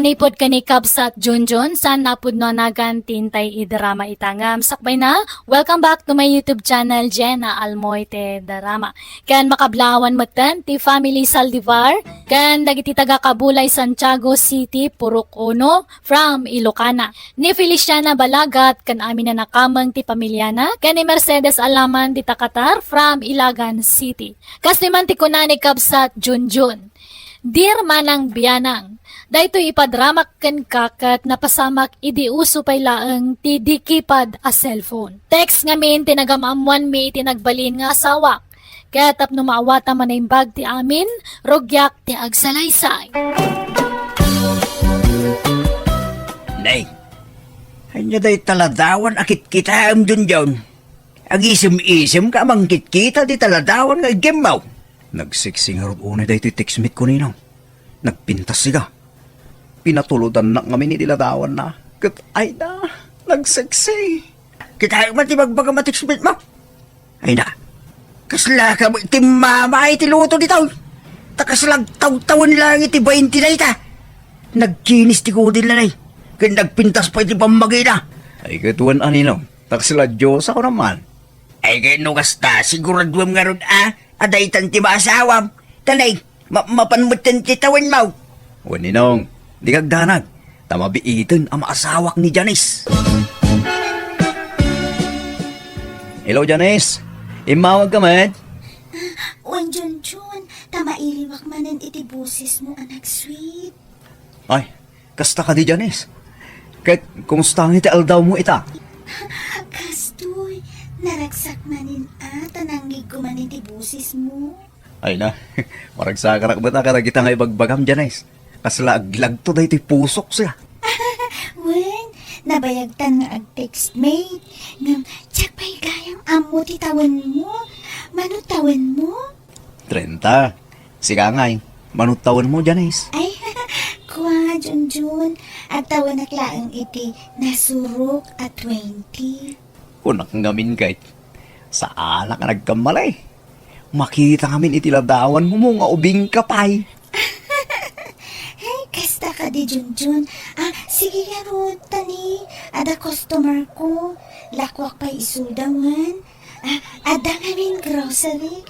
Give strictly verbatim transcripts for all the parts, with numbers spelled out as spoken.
Naipud ken ni Kabsat Junjun, saan napudno a nagan ti intay idrama ita ngem sakbayna. Welcome back to my YouTube channel, Jenna Almoite Drama. Ken makablawan metten ti family Saldivar, ken dagiti taga Kabulay, Santiago City, Purok Uno, from Ilocana. Ni Feliciana Balagat, ken amin a nakameng ti pamiliana, ken ni Mercedes Alaman dita Qatar, from Ilagan City. Kastoy man ti kuna ni Kabsat Junjun. Dear Manang Bianang, daytoy ipadramak kenka ket napasamak idi uso pay laeng ti di keypad a cellphone. Text ngamin ti nagam-ammoanmi iti nagbalin nga asawak. Ket tapno maawatam a naimbag ti amin, rugiak ti agsalaysay. Nay, ania dayta ladawan a kitkitaem, Junjun? Agisem-isemka a mangkitkita dita ladawan nga iggimmaw. Nagseksi ngarud unay daytoy textmate ko, Ninong. Nagpintas siga. Pinatulodannak ngamin iti ladawanna. Ket ayna, nagseksi. Kitaem man ti bagbagam a textmate mo. Ayna, kasla ka ti mama iti luto ditoy. Ta kasla agtawtawen laeng iti bain ti dayta. Nagkinis ti kudilna, Nay. Ken nagpintas pay ti pammagina. Ay, ket wen a, Ninong. Ta kasla Dios a kunam man. Ay, ket no kasta, siguraduem ngarud a, a daytan ti maasawam. Ta nay, ma-, mapan metten ti tawenmo. Wen, Ninong, dika agdanag, ta mabiiten a maasawak ni Janice. Hello, Janice. Immawagka met? Wen, Junjun, ta mairiwak manen iti bosesmo a nagsweet. Ay, kasta kadi, Janice? Ket kumusta ti aldawmo ita? Kastoy, naragsak manen a, ta nangngegko manen ti bosesmo. Ay na, maragsakarak met a kadagita nga ibagbagam, Janice. Kasla aglagto daytoy pusok siya. Wen, nabayagtan nga agtextmate. Ngem, diak pay gayam ammo ti tawenmo. Mano tawenmo? Trenta. Sika ngay, mano tawenmo, Janice? Ay, kua, Junjun. Agtawenak laeng iti nasurok a twenty. Kunak ngamin ket, saanak a nagkamali. Makita ngamin iti ladawanmo nga ubingka pay. Ay, kasta kadi, Junjun. Ah, sige ngarud, ta ni, adda customer ko. Lakuak pay isulda wen. Ah, adda ngamin grocery.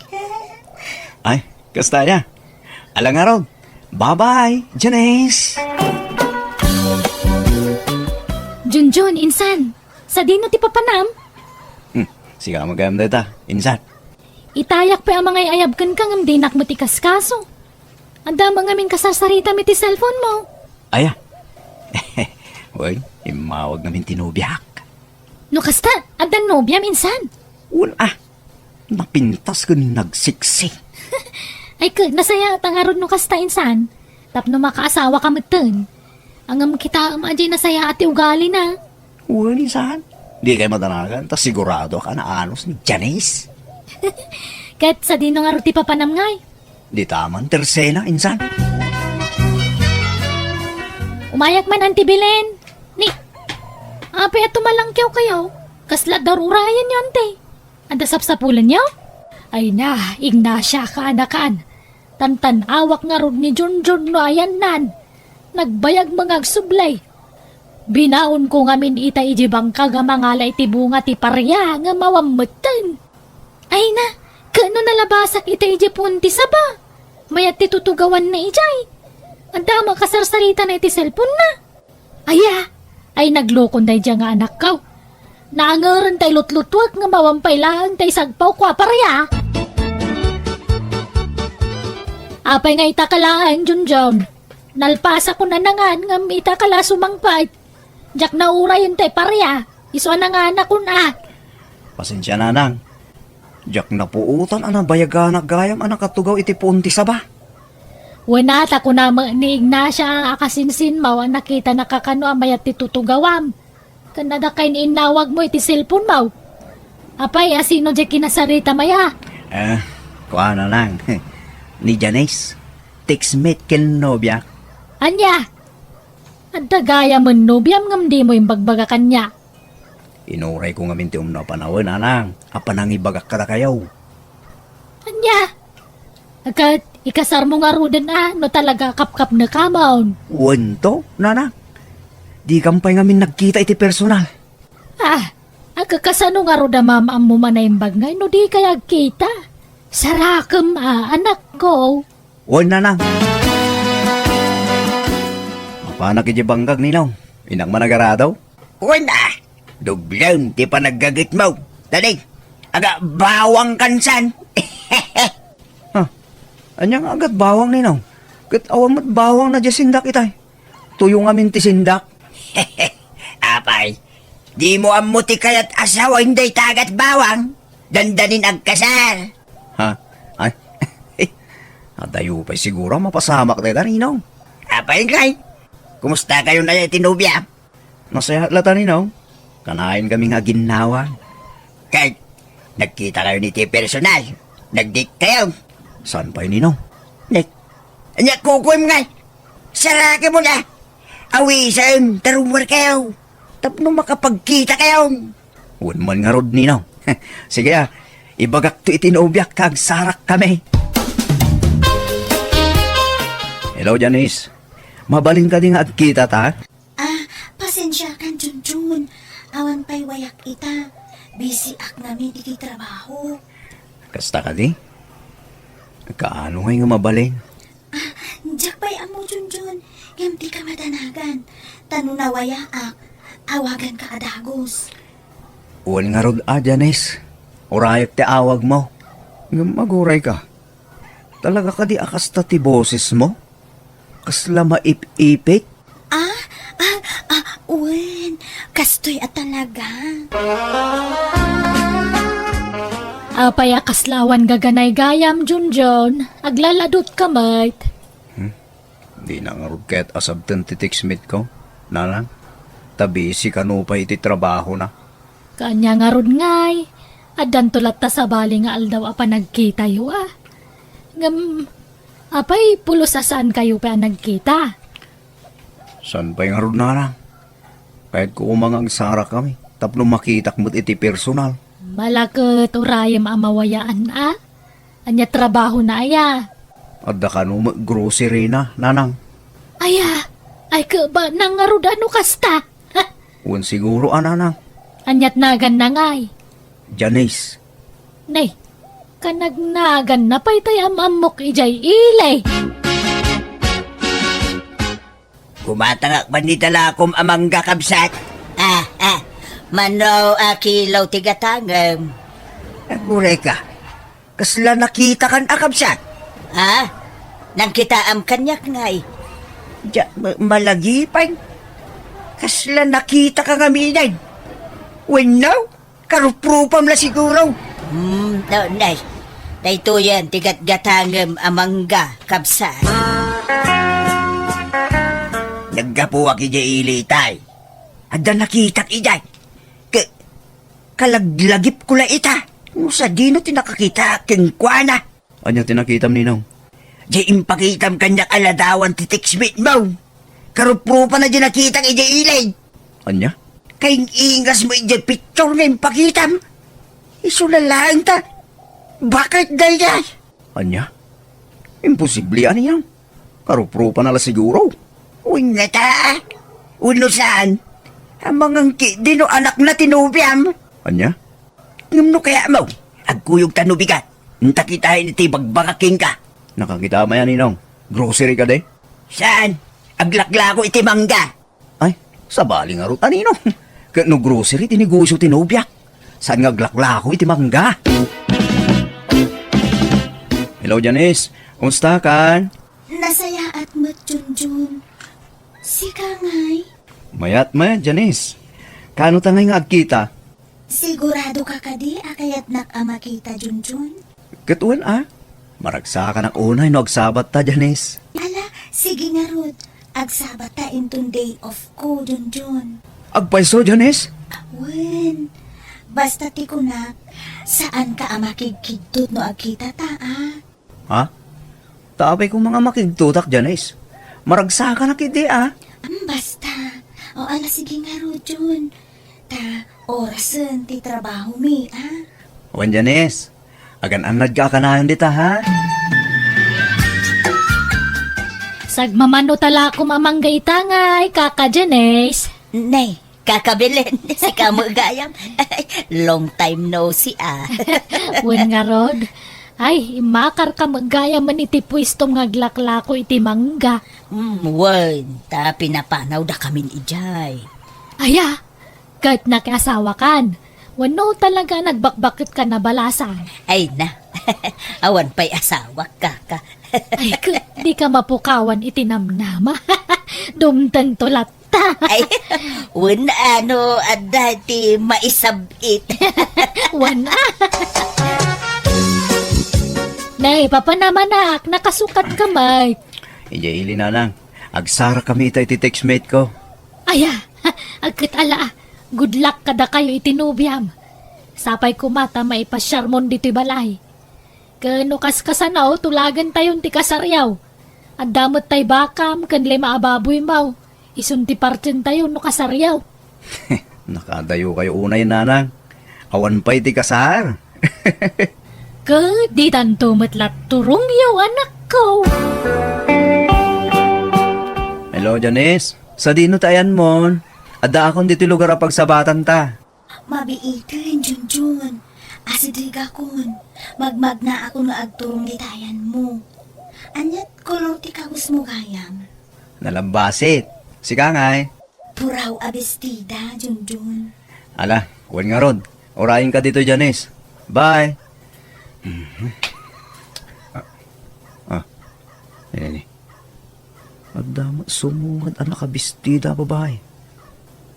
Ay, kasta aya. Ala ngarud. Bye-bye, Janice. Junjun, insan. Sadino ti papanam? Hmm, sika met gayam dayta, insan. Itayak pay a mangay-ayab kenka ngem dinak met ikaskaso. Adda met ngamin kasarsaritam iti cellphone mo. Aya. Wen, immawag ngamin ti nobiak. No kasta, addan nobiam, insan? Wen a. Napintas ken nagseksi. Ay, ket nasayaat ngarud no kasta, insan. Tapno makaasawaka metten. Ngem kitaem a diay nasayaat ti ugalina. Wen, insan. Dikay madanagan, ta siguradoak a naanus ni Janice. Ket sadino ngarud ti papanam ngay? Dita man ti Rosena, insan. Umayak man, Auntie Belen. Ni, apay a tumalangkewkayo? Kasla darurayenyo, Auntie? Adda sapsapulenyo? Ay na, Ignacia, kaanakan. Tantan-awak ngarud ni Junjun no ayannan. Nagbayag nga agsubli. Binaonko ngamin ita idiay bangkag a mangala iti bunga ti paria ngem awan metten. Ay na, ket no nalabasak ita idiay puon ti saba? Mayat ti tutugawanna idiay. Adda met kasarsaritana iti cellphone-na. Aya, ay naglokon daydiay nga anakko. Naangeren ta ilutlutuek ngem awan pay laeng ta isagpawko a paria. Apay nga ita ka laeng, Junjun? Nalpasakon a nangan ngem ita ka la sumangpet. Diak naurayen tay paria, isu a nanganakon a. Pasensia, nanang. Diak napuotan a nabayaganak gayam a nakatugaw iti puon ti saba. Wen a, ta kuna met ni Ignacia a kasinsinmaw a nakitanaka kano a mayat ti tutugawam. Ken adda kay ni innawagmo iti cellphone-mo. Apay, a sino diay kinasaritam aya? Eh, kuana lang. Ni Janice, textmate ken nobiak. Ania? Adda gayamen nobiam ngem dimo imbagbaga kaniak. Inurayko ngamin ti umno a panawen, nanang, a panangibagak kadakayo. Ania? Ket ikasarmo ngaruden a no talaga a kapkapnekamon. Wen to, nanang. Dikam pay ngamin nagkita iti personal. Ah, agkakasano ngarud a maam-ammo a naimbag ngay no dikay agkita? Sarakem a, anakko. Wen, nanang. Mapanak idiay banggag, ninong. Innak man agarado? Wen a, dublem ti panaggagetmo. Dadi, aga bawang kansan. Ha? Ania nga agat bawang, ninong? Ket awan met bawang na diay sindak itay. Tuyo ngamin ti sindak. Apay, dimo ammo ti kayat a sawen dayta agat bawang? Dandanin agkasar. Ha? Ay, adayo pay siguro a mapasamak dayta, ninong. Apay ngay, kumusta kayo na ti nobia? Nasayaat lata, ninong. Kanayon kami nga aginnawa. Kay, nagkita kayo ni ti personal. Nagdate kayo. Saan pay, ninong? Nek, ania kukuem ngay? Sarake mo na. Awisen, tarumar kayo. Tapno makapagkita kayo. Wen man ngarud, ninong. Sige a, ibagak to iti nobiak ta agsarak kami. Hello, Janice. Mabalin kadi nga agkita ta? Ah, pasensiakan, Junjun. Awan pay wayak ita. Busy ak ngamin iti trabaho. Kasta kadi? Kaano ngay nga mabalin? Ah, diak pay ammo, Junjun. Ngem dika madanagan. Ta no nawayaak, awaganka a dagus. Wen ngarud a, Janice. Urayek ti awagmo. Ngem agurayka. Talaga kadi a kasta ti bosesmo? Kasla maip-ipit? Ah, ah, ah, wen, kastoy a talaga. Apay a kasla awan gaganay gayam, Junjun? Aglaladutka met. Hmm? Dina ngarud ket asabten ti text meet ko, nanang. Ta busy kano pay iti trabahona. Kaanya ngarud ngay, addanto latta sabali nga aldaw a panagkitayo a. Ngem, apay, pulos a saan kayo pay a nagkita? Saan pay ngarud, nanang? Kayatko koma nga agsarak kami, tapno makitak met iti personal. Malaket urayem a mawayaan a? Ania trabahona aya? Adda kano met grocery na, nanang. Aya, ay keba nang ngarud a no kasta? Ha? Wen siguro a, nanang. Aniat naganna ngay? Janice. Nay, kanagnaganna pay tay am-ammok idiay ili. Gumatangak man ni talakom a mangga, kabsat. Ah, ah. Mano a kilo ti gatangem? Agurayka. Kasla nakitakan a kabsat? Ha? Nangkitaam kaniak ngay? Dia, ma-, malagipay. Kasla nakitaka ngamin. Wenno? Karuprupam la siguro. Hmm, no, nay. Daytoyen ti gatgatangem a mangga, kabsat. Naggapuak idiay ili tay. Adda nakitak idiay. Ke-, kalaglagipko la ita. No sadino ti nakakita kenkuana. Ania ti nakitam, ninong? Di impakitam kaniak a ladawan ti text meet mo. Karuprupana di nakitak idiay ili. Ania? Kaing-ingasmo idiay picture nga impakitam. Isu la laeng ta. Bakit daydiay? Ania? Imposible a, ninong. Karuprupana la siguro. Wenno ta. Wenno saan? Amangan ketdi no anakna ti nobiam. Ania? Ngem no kayatmo, agkuyogta no bigat. Inta kitaen iti bagbagak kenka. Nakakita mayan, ninong. Grocery kadi? Saan? Aglaklako iti mangga. Ay, sabali ngarud a, ninong. Ket no grocery ti negosyo ti nobiak, saan nga aglaklako iti mangga? Hello, Janice. Kumusta kan? Nasayaat met, Junjun. Sika ngay? Mayat met, Janice. Kaano ta ngay nga agkita? Sigurado ka kadi a kayatnak a makita, Junjun? Ket wen a, maragsakanak unay no agsabatta, Janice. Ala, sige ngarud. Agsabatta inton day off ko, Junjun. Agpayso, Janice? Wen, basta ti kunak, saanka a makigkigtot no agkitata, a? Ha? Ta apay koma nga makigtotak, Janice? Maragsakanak idi, a? Am, basta. O, ala, sige ngarud, Jun. Ta orasen ti trabahomi, a? Wen, Janice, agan-annadka a kanayon dita, ha? Sagmamano talakom a mangga ita ngay, Kaka Janice. Nay, Kaka Belen, sika met gayam. Long time no see, ah. Wen ngarud. Ay, immakarka met gayam iti puestom nga aglaklako iti mangga. Mm, wen, ta pinapanawdakamin idiay. Aya, ket nakiasawakan. Wenno talaga nagbakbaketkan a balasan? Ay na, awan pay asawak, Kaka. Ay, ket dika mapukawan iti namnama. Dumtengto latta. Ay, wen, ano, adda ti maisab-it. Wen, ah. Nay, papanamanak, nakasukatka met. Idiay ili, nanang. Agsarakami ita iti textmate ko. Aya, agket ala, good luck kadakayo iti nobiam. Sapay koma ta maipasiarmon ditoy balay. Ken no kaskasano, tulagentayon ti kasariaw. Adda met tay bakam ken lima a baboymo. Isun ti partientayo no kasariaw. Nakadayokayo unay, nanang. Awan pay ti kasar. Ket ditanto met la turongyo, anakko. Hello, Janice. Sadino ti ayanmon? Addaakon ditoy lugar a pagsabatanta. Mabiiten, Junjun. Asidegakon. Magmagnaakon nga agturong dita ayanmo. Aniat kolor ti kawesmo gayam? Nalabbasit. Sika ngay? Puraw a bestida, Junjun. Ala, wen ngarud. Urayenka ditoy, Janice. Bye. Mhm. Ah, ah. Ini. Adda met sumungad a nakabestida a babai.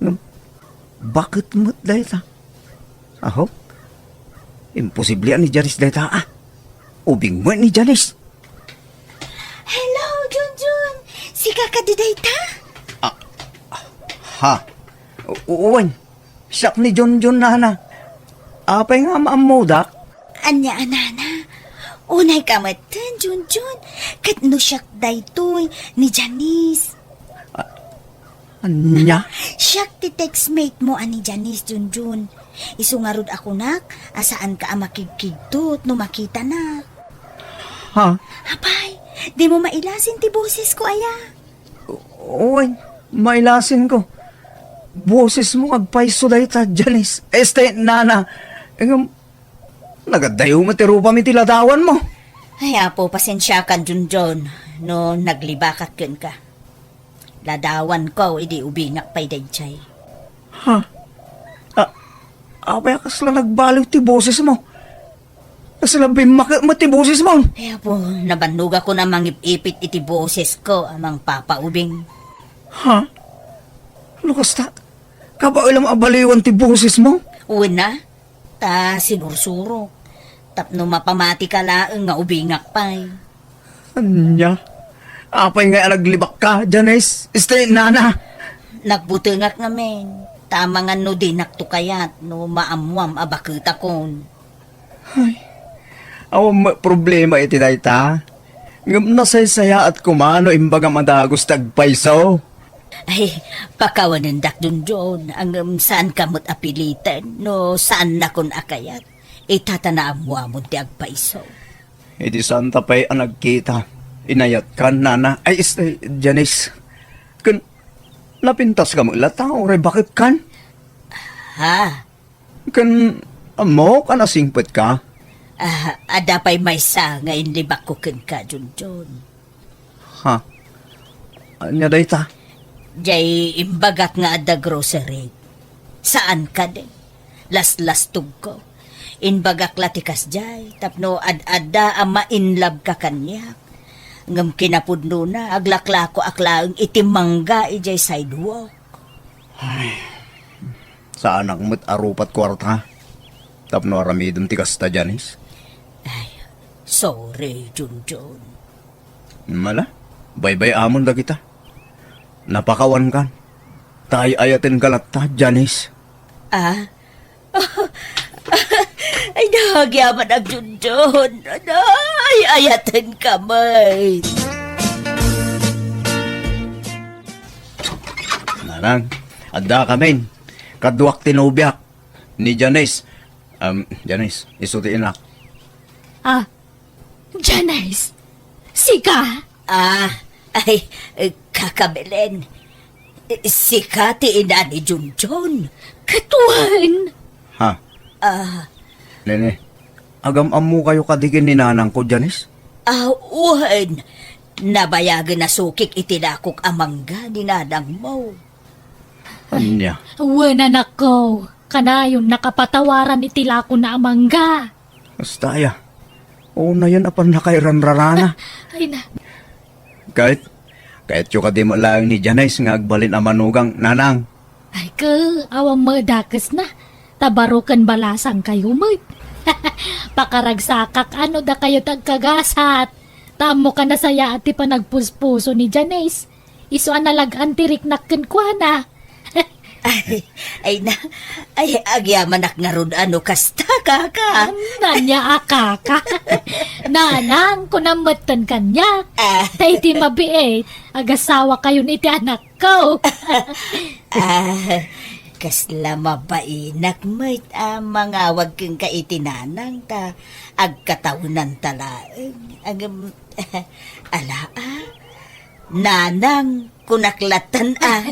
Ngem, baket met dayta? Aho? Imposible a ni Janice dayta, ah. Ubing met ni Janice. Hello, Junjun! Sika kadi dayta? Ah, ha? U-, uwan. Siak ni Junjun, nana. Apay nga maammodak? Ania a nana? Unayka metten, Junjun. Ket no siak daytoy, ni Janice. A-, ania? Siak ti textmate mo a ni Janice, Junjun. Isu ngarud a kunak a saanka a makigkigtot no makitana. Ha? Apay, dimo mailasin ti bosesko aya? Uy, mailasinko. Bosesmo agpayso dayta, Janice. Este, nana. Ngem, nagadayo met ti rupam iti ladawanmo. Ay, Apo, pasensiakan, Junjun, no naglibakak kenka. Ladawanko idi ubingak pay daydiay. Ha? A-, apay a kasla nagbaliw ti bosesmo? Kasla bimmakek met ti bosesmo? Ay, Apo, nabannogakon a mangip-ipit iti bosesko a mangpapaubing. Ha? No kasta, kabaelam a baliwan ti bosesmo? Wen a, ta sinursurok. Tapno mapamatika laeng nga ubingak pay. Ania? Apay ngay a naglibakka, Janice? Este, nana? Nagbutengak ngamin. Ta amangan no dinakto kayat no maammoam a baketakon. Ay, awan met problema iti dayta. Ngem nasaysayaat koma no imbagam a dagus ti agpayso. Ay, pakawanendak, Junjun, ngem saanka met a piliten no saannakon a kayat. Ita ta naammoamon ti agpayso. Idi saanta pay a nagkita, inayatkan, nana, ay, este, Janice. Ken napintaska met latta, uray baketkan? Ha? Ken ammok a nasingpetka? Ah, adda pay maysa nga inlibakko kenka, Junjun. Ha? Ania dayta? Jay imbagak nga adda grocery. Saan kadi? Laslastogko. Imbagak la ti kasjay tapno ad-adda a ma-inlove ka kaniak. Ngem kinapudnona, aglaklakoak laeng iti mangga idiay sidewalk. Ay, saanak met a rupat kuarta tapno aramidem ti kasta, Janice. Ay, sorry, Junjun. Mala, baybay-amon dagita. Napakawankan. Ta ay-ayatenka latta, Janice. Ah? Ay, nagyaman agjunjon. Ay, ayatenka met. Nanang, adda kamin. Kaduak ti nobiak. Ni Janice. Um, Janice, isu ti inak. Ah, Janice, sika? Ah, Ay, eh, Kaka Belen, eh, sika ti ina ni Junjun? Ket wen. Ha? Ah. Nene, agam-ammokayo kadi ken ni nanangko, Janice? Ah, wen. Nabayagen a sukik iti lakok a mangga ni nanangmo. Ania? Wen, anakko. Kanayon a patawaran iti lakona a mangga. Kasta aya. Unayen a pannakairanrarana. Ay na. Ket, kayatyo kadi met laeng ni Janice nga agbalin a manugang, nanang? Ay, ke, awan met dakesna. Ta baro ken balasangkayo met. Pakaragsakak a no dakayo ti agkagasat. Ta ammoka a nasayaat ti panagpuspuso ni Janice. Isu a nalag-an ti riknak kenkuana. Ay, ay na, ay, agyamanak ngarud a no kasta, kaka. Ania a kaka? Nanang, kunam metten kaniak. Ah. Ta iti mabiit, agasawakayon iti anakko. Ah, kasla mabainak met a mangawag kenka iti nanang ta agkatawnanta laeng. Ngem, ala, ah. Nanang, kunak latta, ah.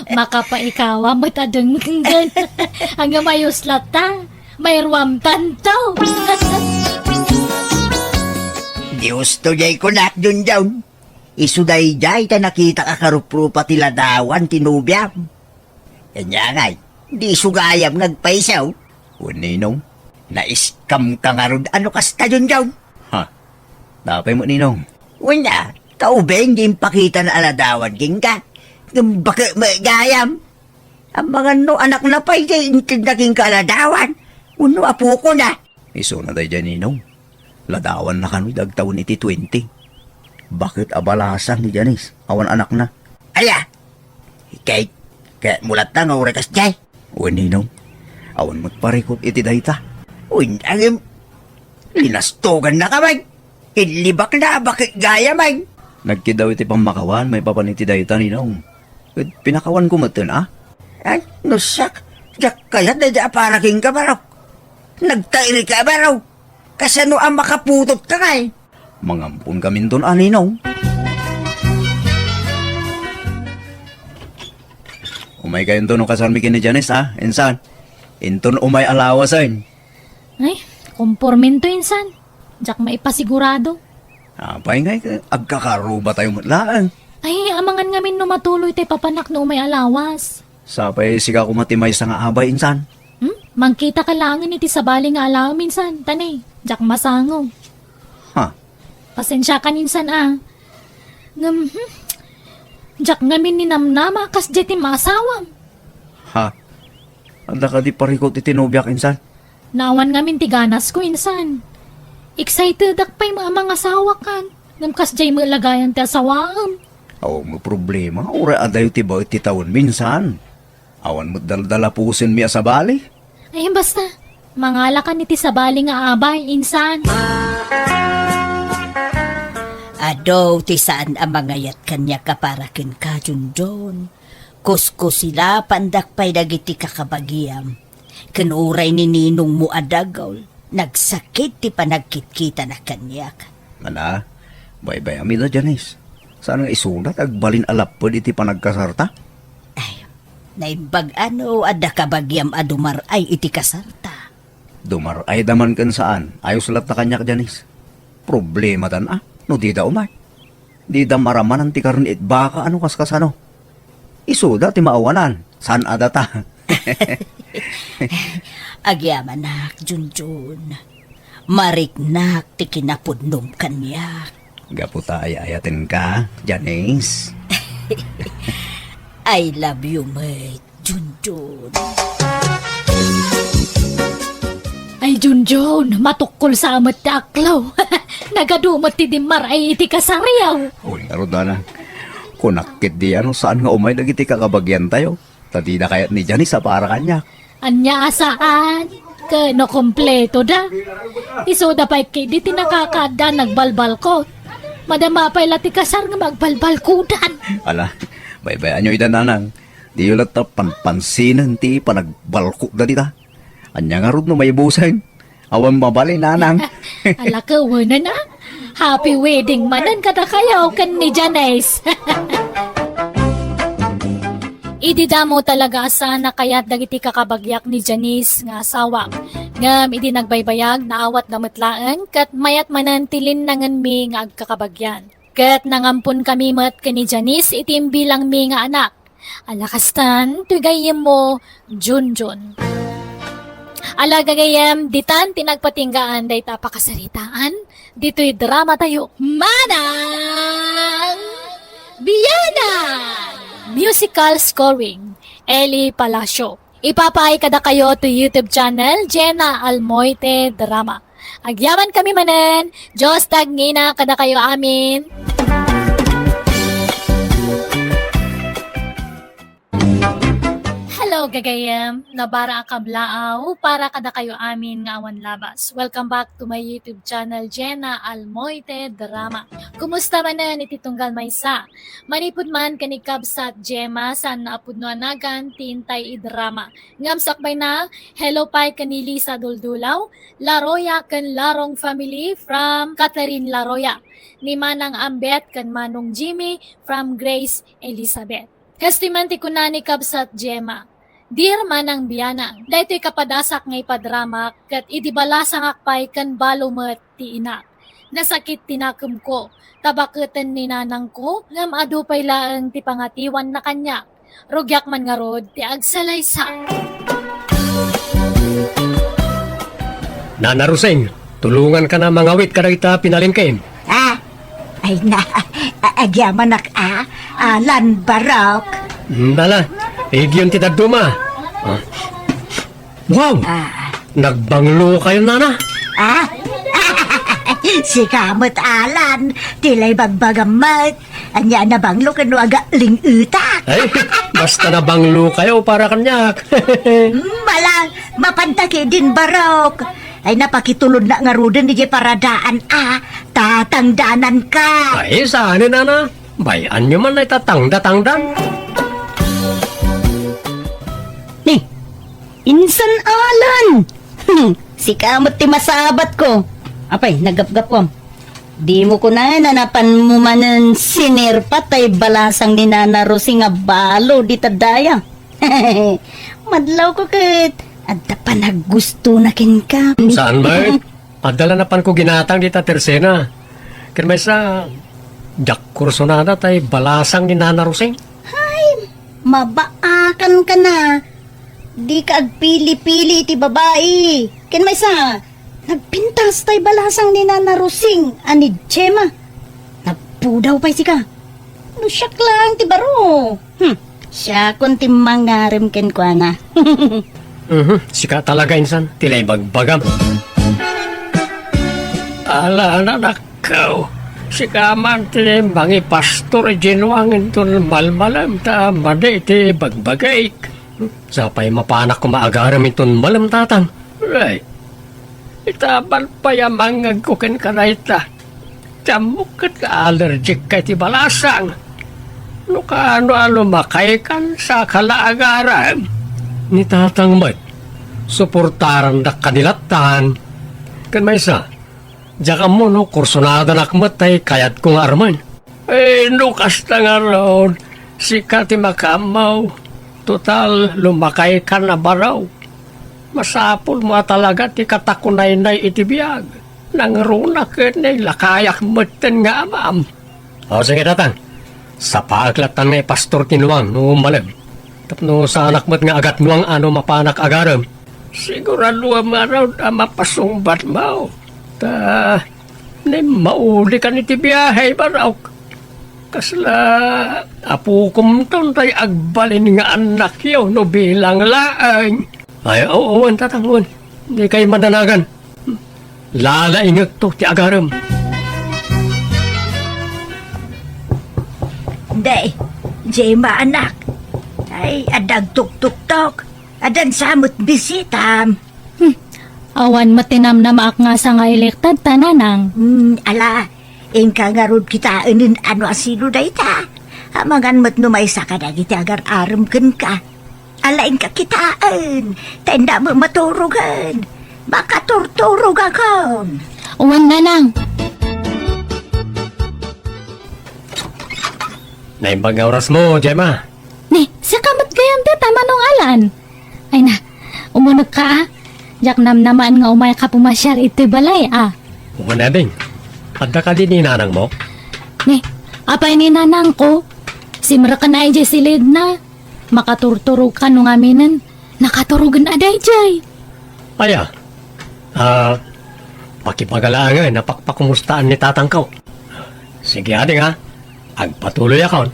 Makapaikawa met a denggen. Ngem ayos latta. Mairuamtanto. Dios to jay kunak, Junjun. Isu dayjay ta nakitak a karuprupa ti ladawan ti nobiam. Ania ngay, di isu gayam nga agpaisaw? Wen, Ninong. Naiskamka ngarud a no kasta, Junjun? Ha? Apay met, Ninong? Wen a, ta ubing di impakitana a ladawan kenka. Ngem baket met gayam. Amangan no anakna pay jay intedna kenka a ladawan. Wenno apokona. Isuna dayjay, Ninong. Ladawanna kano idi agtawen iti twenty. Baket a balasang ni Janice, awan anakna. Aya? Kay, kayatmo latta nga uray kasdiay? Wen, Ninong. Awan met parikut iti dayta. Wen, ngem, linastogannaka met. Inlibakna, baket gayam met. Nagkiddaw iti pammakawan maipapan iti dayta, Ninong. Ket pinakawanko metten, a? Ay, no siak, diak kayat daydi a para kenka, barok. Nagtairika, barok. Kasano a makaputotka ngay? Mangamponkaminton a, Ninong. Umaykayonto no kasarmi ken ni Janice, a, insan. Inton umay a lawasen. Ay, kompormento insan. Diak maipasigurado. Apay ngay, agkakarubatayo met laeng. Ay, amangan ngamin no matuloy ti papanak no umay a lawas. Sapay sika koma ti maysa nga abay, insan. Hmm? Mangkitaka laengen iti sabali nga alaem, insan. Ta ne, diak masango. Ha? Pasensiakan, insan, a. Ngem, hmm, diak ngamin ninamnama a kasdiay ti maasawam. Ha? Adda kadi parikut iti nobiak, insan? Naawan ngamin ti ganasko, insan. Excitedak pay met a mangasawakan. Ngem kasdiay met la gayam ti asawaem. Awan met problema, uray adayo ti baet ti tawenmi, insan. Awan met daldalapusenmi a sabali. Ay, basta, mangalakan iti sabali nga abay, insan. Adu ti saan a mangayat kaniak a para kenka, Junjun. Kuskusilapandak pay dagiti kakabagiam. Ken uray ni ninongmo a dagul, nagsakit ti panagkitkitana kaniak. Mana, baybay-am ida, Janice. Saan nga isuda ti agbalin a lapped iti panagkasarta? Ay, naimbag a no adda kabagiam a dumar-ay iti kasarta. Dumar-ayda man ken saan, ayos latta kaniak, Janice. Problematan a no dida umay. Dida maramanan ti karne it baka a no kaskasano. Isuda ti maawanan, saan a data. Agyamanak, Junjun. Mariknak ti kinapudnom kaniak. Gapu ta ay-ayatenka, Janice. I love you met, Junjun. Ay, Junjun, matukkol sa met ti aklaw. Nagadu met ti dimmar-ay iti kasariaw. Uy, ngarud, nanang. Kunak ketdi a no saan nga umay dagiti kakabagiantayo. Ta dida kayat ni Janice a para kaniak. Ania a saan? Ket no kompleto da. Isuda pay ketdi ti nakakaadda nagbalbalkot. Madama pay la ti kasar nga magbalbalkudan. Ala, baybay-anyo ida, nanang. Diyo latta panpansinen ti panagbalkotda dita. Ania ngarud no maibuseng? Awan mabalin, nanang. Ala, kawanan a. Happy wedding manen kadakayo ken ni Janice. Idi damo talaga a saan a kayat dagiti kakabagyak ni Janice nga asawak. Ngem idi nagbaybayag, naawatda met laeng ket mayat manen ti linnangenmi nga agkakabagyan. Ket nangampon kami met ken ni Janice iti imbilangmi nga anak. Ala kastan, ti gayyemmo, Junjun. Ala gagayyem, ditan ti nagpatinggaan dayta a pakasaritaan, ditoy dramatayo, Manang Biyanan! Musical scoring, Eli Palacio. Ipapaay kadakayo to YouTube channel, Jenna Almoite Drama. Agyaman kami manen, Dios tagngina kadakayo amin. Hello, gagayem! Nabara a kablaaw para kadakayo amin nga awan labas. Welcome back to my YouTube channel, Jenna Almoite Drama. Kumusta manen iti tunggal maysa? Manipud man ken ni Kabsat Gemma, saan a pudno a nagan ti intay idrama. Ngem sakbay na, hello pay ken ni Lisa Duldulaw, Laroya ken Larong family from Catherine Laroya, ni Manang Ambet ken Manong Jimmy from Grace Elizabeth. Kastoy man ti kuna ni Kabsat Gemma, Dear Manang Biyanang, daytoy kapadasak nga ipadramak ket idi balasangak pay ken balo met ti inak. Nasakit ti nakemko, ta baketen ni nanangko, ngem adu pay laeng ti pangatiwanna kaniak. Rugiak man ngarud ti agsalaysa. Nana Rosing, tulonganka na mangawit kadagita pinalengkem. Ah, ay na, a-, agyamanak a, Alan Barok. Nala, igyon ti dadduma. Ah. Wow! Ah. Nagbanglo kayo, nana? Ah? Sika met, Alan, ti lay bagbagam met. Ania, nabanglo ken no aga ling-etak? Ay, basta nabanglo kayo para kaniak. Hmm, bala, mapanta ketdin Barok. Ay, napakitulod na ngaruden di paradaan a, tatangdanan ka. Ay, saan, nana? Bay-an nyo man ay tatangda-tangdan. Ni, insan Alan! Hmm, sika met ti masabatko. Apay, naggapgapkom. Dimo kunaen a napanmo manen sinerpat tay balasang ni Nana Rosing a balo dita daya. Madlawko ket adda panaggustona kenka. Saan, bay? Adda la napanko ginatang dita tersena. Ken maysa, diak kursunada tay balasang ni Nana Rosing. Hay, mabaakanka na. Dika agpili-pili iti babai. Ken maysa, nagpintas tay balasang ni Nana Rosing a ni Gemma. Nagpudaw pay sika. No siak laeng ti baro. Hmm, siakon ti mangarem kenkuana. Mhm, sika talaga insan ti lay bagbagam. Ala, anakko, sika man ti mangipastor idiay nuang inton malmalem ta madi iti bagbagaik. Sapay mapanak koma agarem inton malem, tatang. Ay, itaban pay a mangngegko kenka dayta. Ti ammok ket nga allergic ka iti balasang. No kaano a lumakaykan, saka la agarem. Ni tatang met, suportarandak kadi lattan. Ken maysa, diak ammo no kursunadanak met tay kayatko nga armen. Eh, no kasta ngarud, sika ti makaammo. Total, lumakaykan a baro. Masapulmo a talaga ti katakunaynay iti biag. Nangruna ket nailakayak metten nga amam. O, sige, tatang. Sapaek lattan nga ipastor ti nuang no malem. Tapno saanak met nga agatnuang a no mapanak agarem. Siguraduem ngarud a mapasungbatmo. Ta, ni maulikan iti biahe, Barok. Kasla apokomton tay agbalin nga annakyo no bilang laeng. Ay, oo, wen, tatang, wen. Dikay madanagan. Lalaingekto ti agarem. Day, Gemma, anak. Ay, adda agtuktuktok. Addan sa met bisitam. Hmm. Awan met ti namnamaak nga sangailektad ta, nanang. Hmm, ala, inka ngarud kitaen no asino dayta. Amangan met no maysa kadagiti agar-arem kenka. Ala, inka kitaen, ta inda met maturogen. Makaturturogakon. Wen, nanang. Naimbag nga orasmo, Gemma. Ni, sika met gayam dita, Manong Alan. Ay na, umunegka, a. Diak namnamaen nga umayka pumasiar iti balay, a. Wen, ading. Adda kadi ni nanangmo? Ni, apay ni nanangko? Simreken idiay silidna. Makaturturogka no ngaminen. Nakaturogen a daydiay. Aya, a, pakipagalaangen a pakpakumustaan ni tatangko. Sige, ading, a. Agpatuloyakon.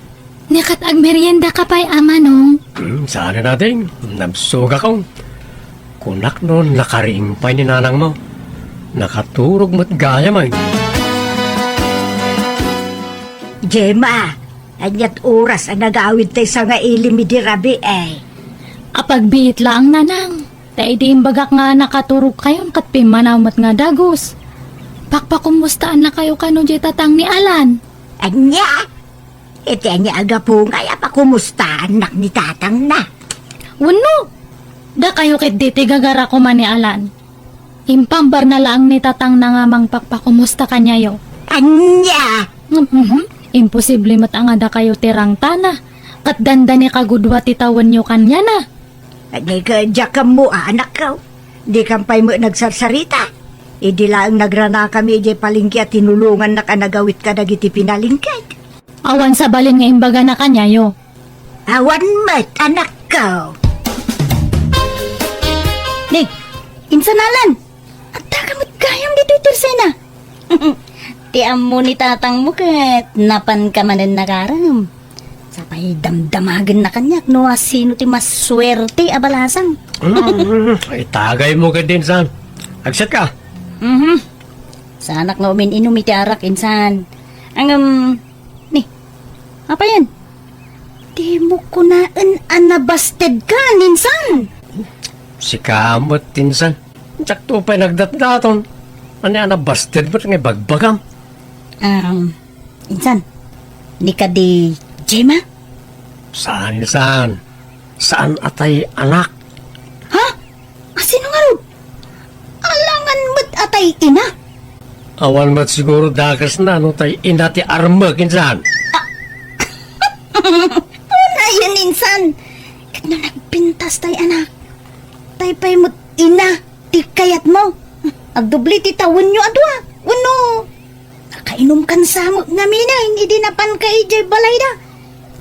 Ni ket agmeriendaka pay, a manong? Hmm, saan a nating? Nabsogakon. Kunak no nakariing pay ni nanangmo. Nakaturog met gayam, ay. Gemma, ania't oras a nagawid tay sangaili idi rabii, ay? Apagbiit laeng, nanang. Ta idi imbagak nga nakaturogkayon ket pimmanaw met nga dagus. Pakpakumustaannakayo kano diay tatang ni Alan? Ania? Iti ania a gapu ngay a pakumustaannak ni tatangna? Wenno, dakayo ketdi ti gagara koma ni Alan. Impambarna laeng ni tatangna nga mangpakpakumusta kaniayo. Ania? Mhm. Imposible met a nga dakayo ti rangtana, ket dandani kagudua ti tawenyo kaniana. Ania, diak ammo, anakko. Dikam pay met nagsarsarita. Idi laeng nagranakami idiay palengke a tinulongannak a nagawid kadagiti pinalengkek. Awan sabali nga imbagana kaniayo. Awan met, anakko. Ni, insan Alan, addaka met gayam ditoy tersena. Ti ammo ni tatangmo ket napanka manen nagarem. Sapay damdamagenna kaniak no asino ti masuerte a balasang. Mm, itagaymo ketdi, insan. Agsetka? Mhm. Saanak nga umin-inum iti arak, insan. Ngem, ni, apayen? Dimo kunaen a nabastedka, insan? Sika met, insan. Diakto pay nagdatdaton. Ania a nabasted met nga ibagbagam? Um, insan, ni kadi Gemma? Saan, insan. Saan a tay anak. Ha? Asino ngarud? Alangan met a tay ina? Awan met siguro dakesna no tay ina ti armek, insan. Unayen, insan. Ket no nagpintas tay anak, tay pay met ina ti kayatmo? Agdubli ti tawenyo a dua. Wenno, nakainumkan sa met ngaminen idi napanka idiay balayda.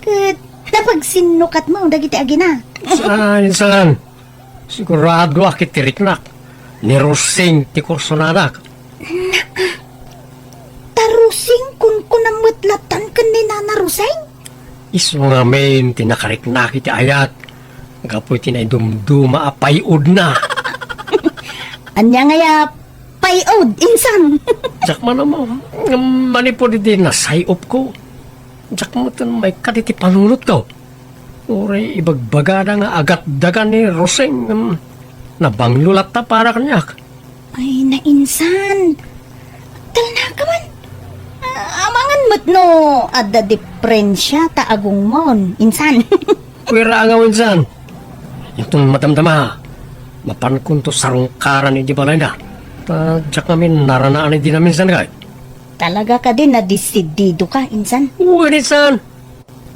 Ket napagsinnukatmo dagiti agina. Saan, insan. Sigurado a ket ti riknak. Ni Rosing ti kursonadak. Naa, ta Rosing kunkunam met lattan ken ni Nana Rosing? Isu ngamin ti nakariknak iti ayat gapu iti naidumduma a pay-odna. Ania ngay a pay-od, insan? Diak man ammo, ngem manipud iti nasay-opko, diak metten maikkat iti panunotko. Uray ibagbagada nga agatdagan ni Rosing, ngem nabanglo latta para kaniak. Ay, nainsan. Talnaka man. Ah, amangan met no adda diferensia ta agungmon, insan. Kuya, angaw, insan. Inton madamdama, mapankonto sarungkaran iti balayda. Ta diak ngamin naranaan iti naminsan, kay. Talaga kadi nadesididoka, insan? Wen, insan.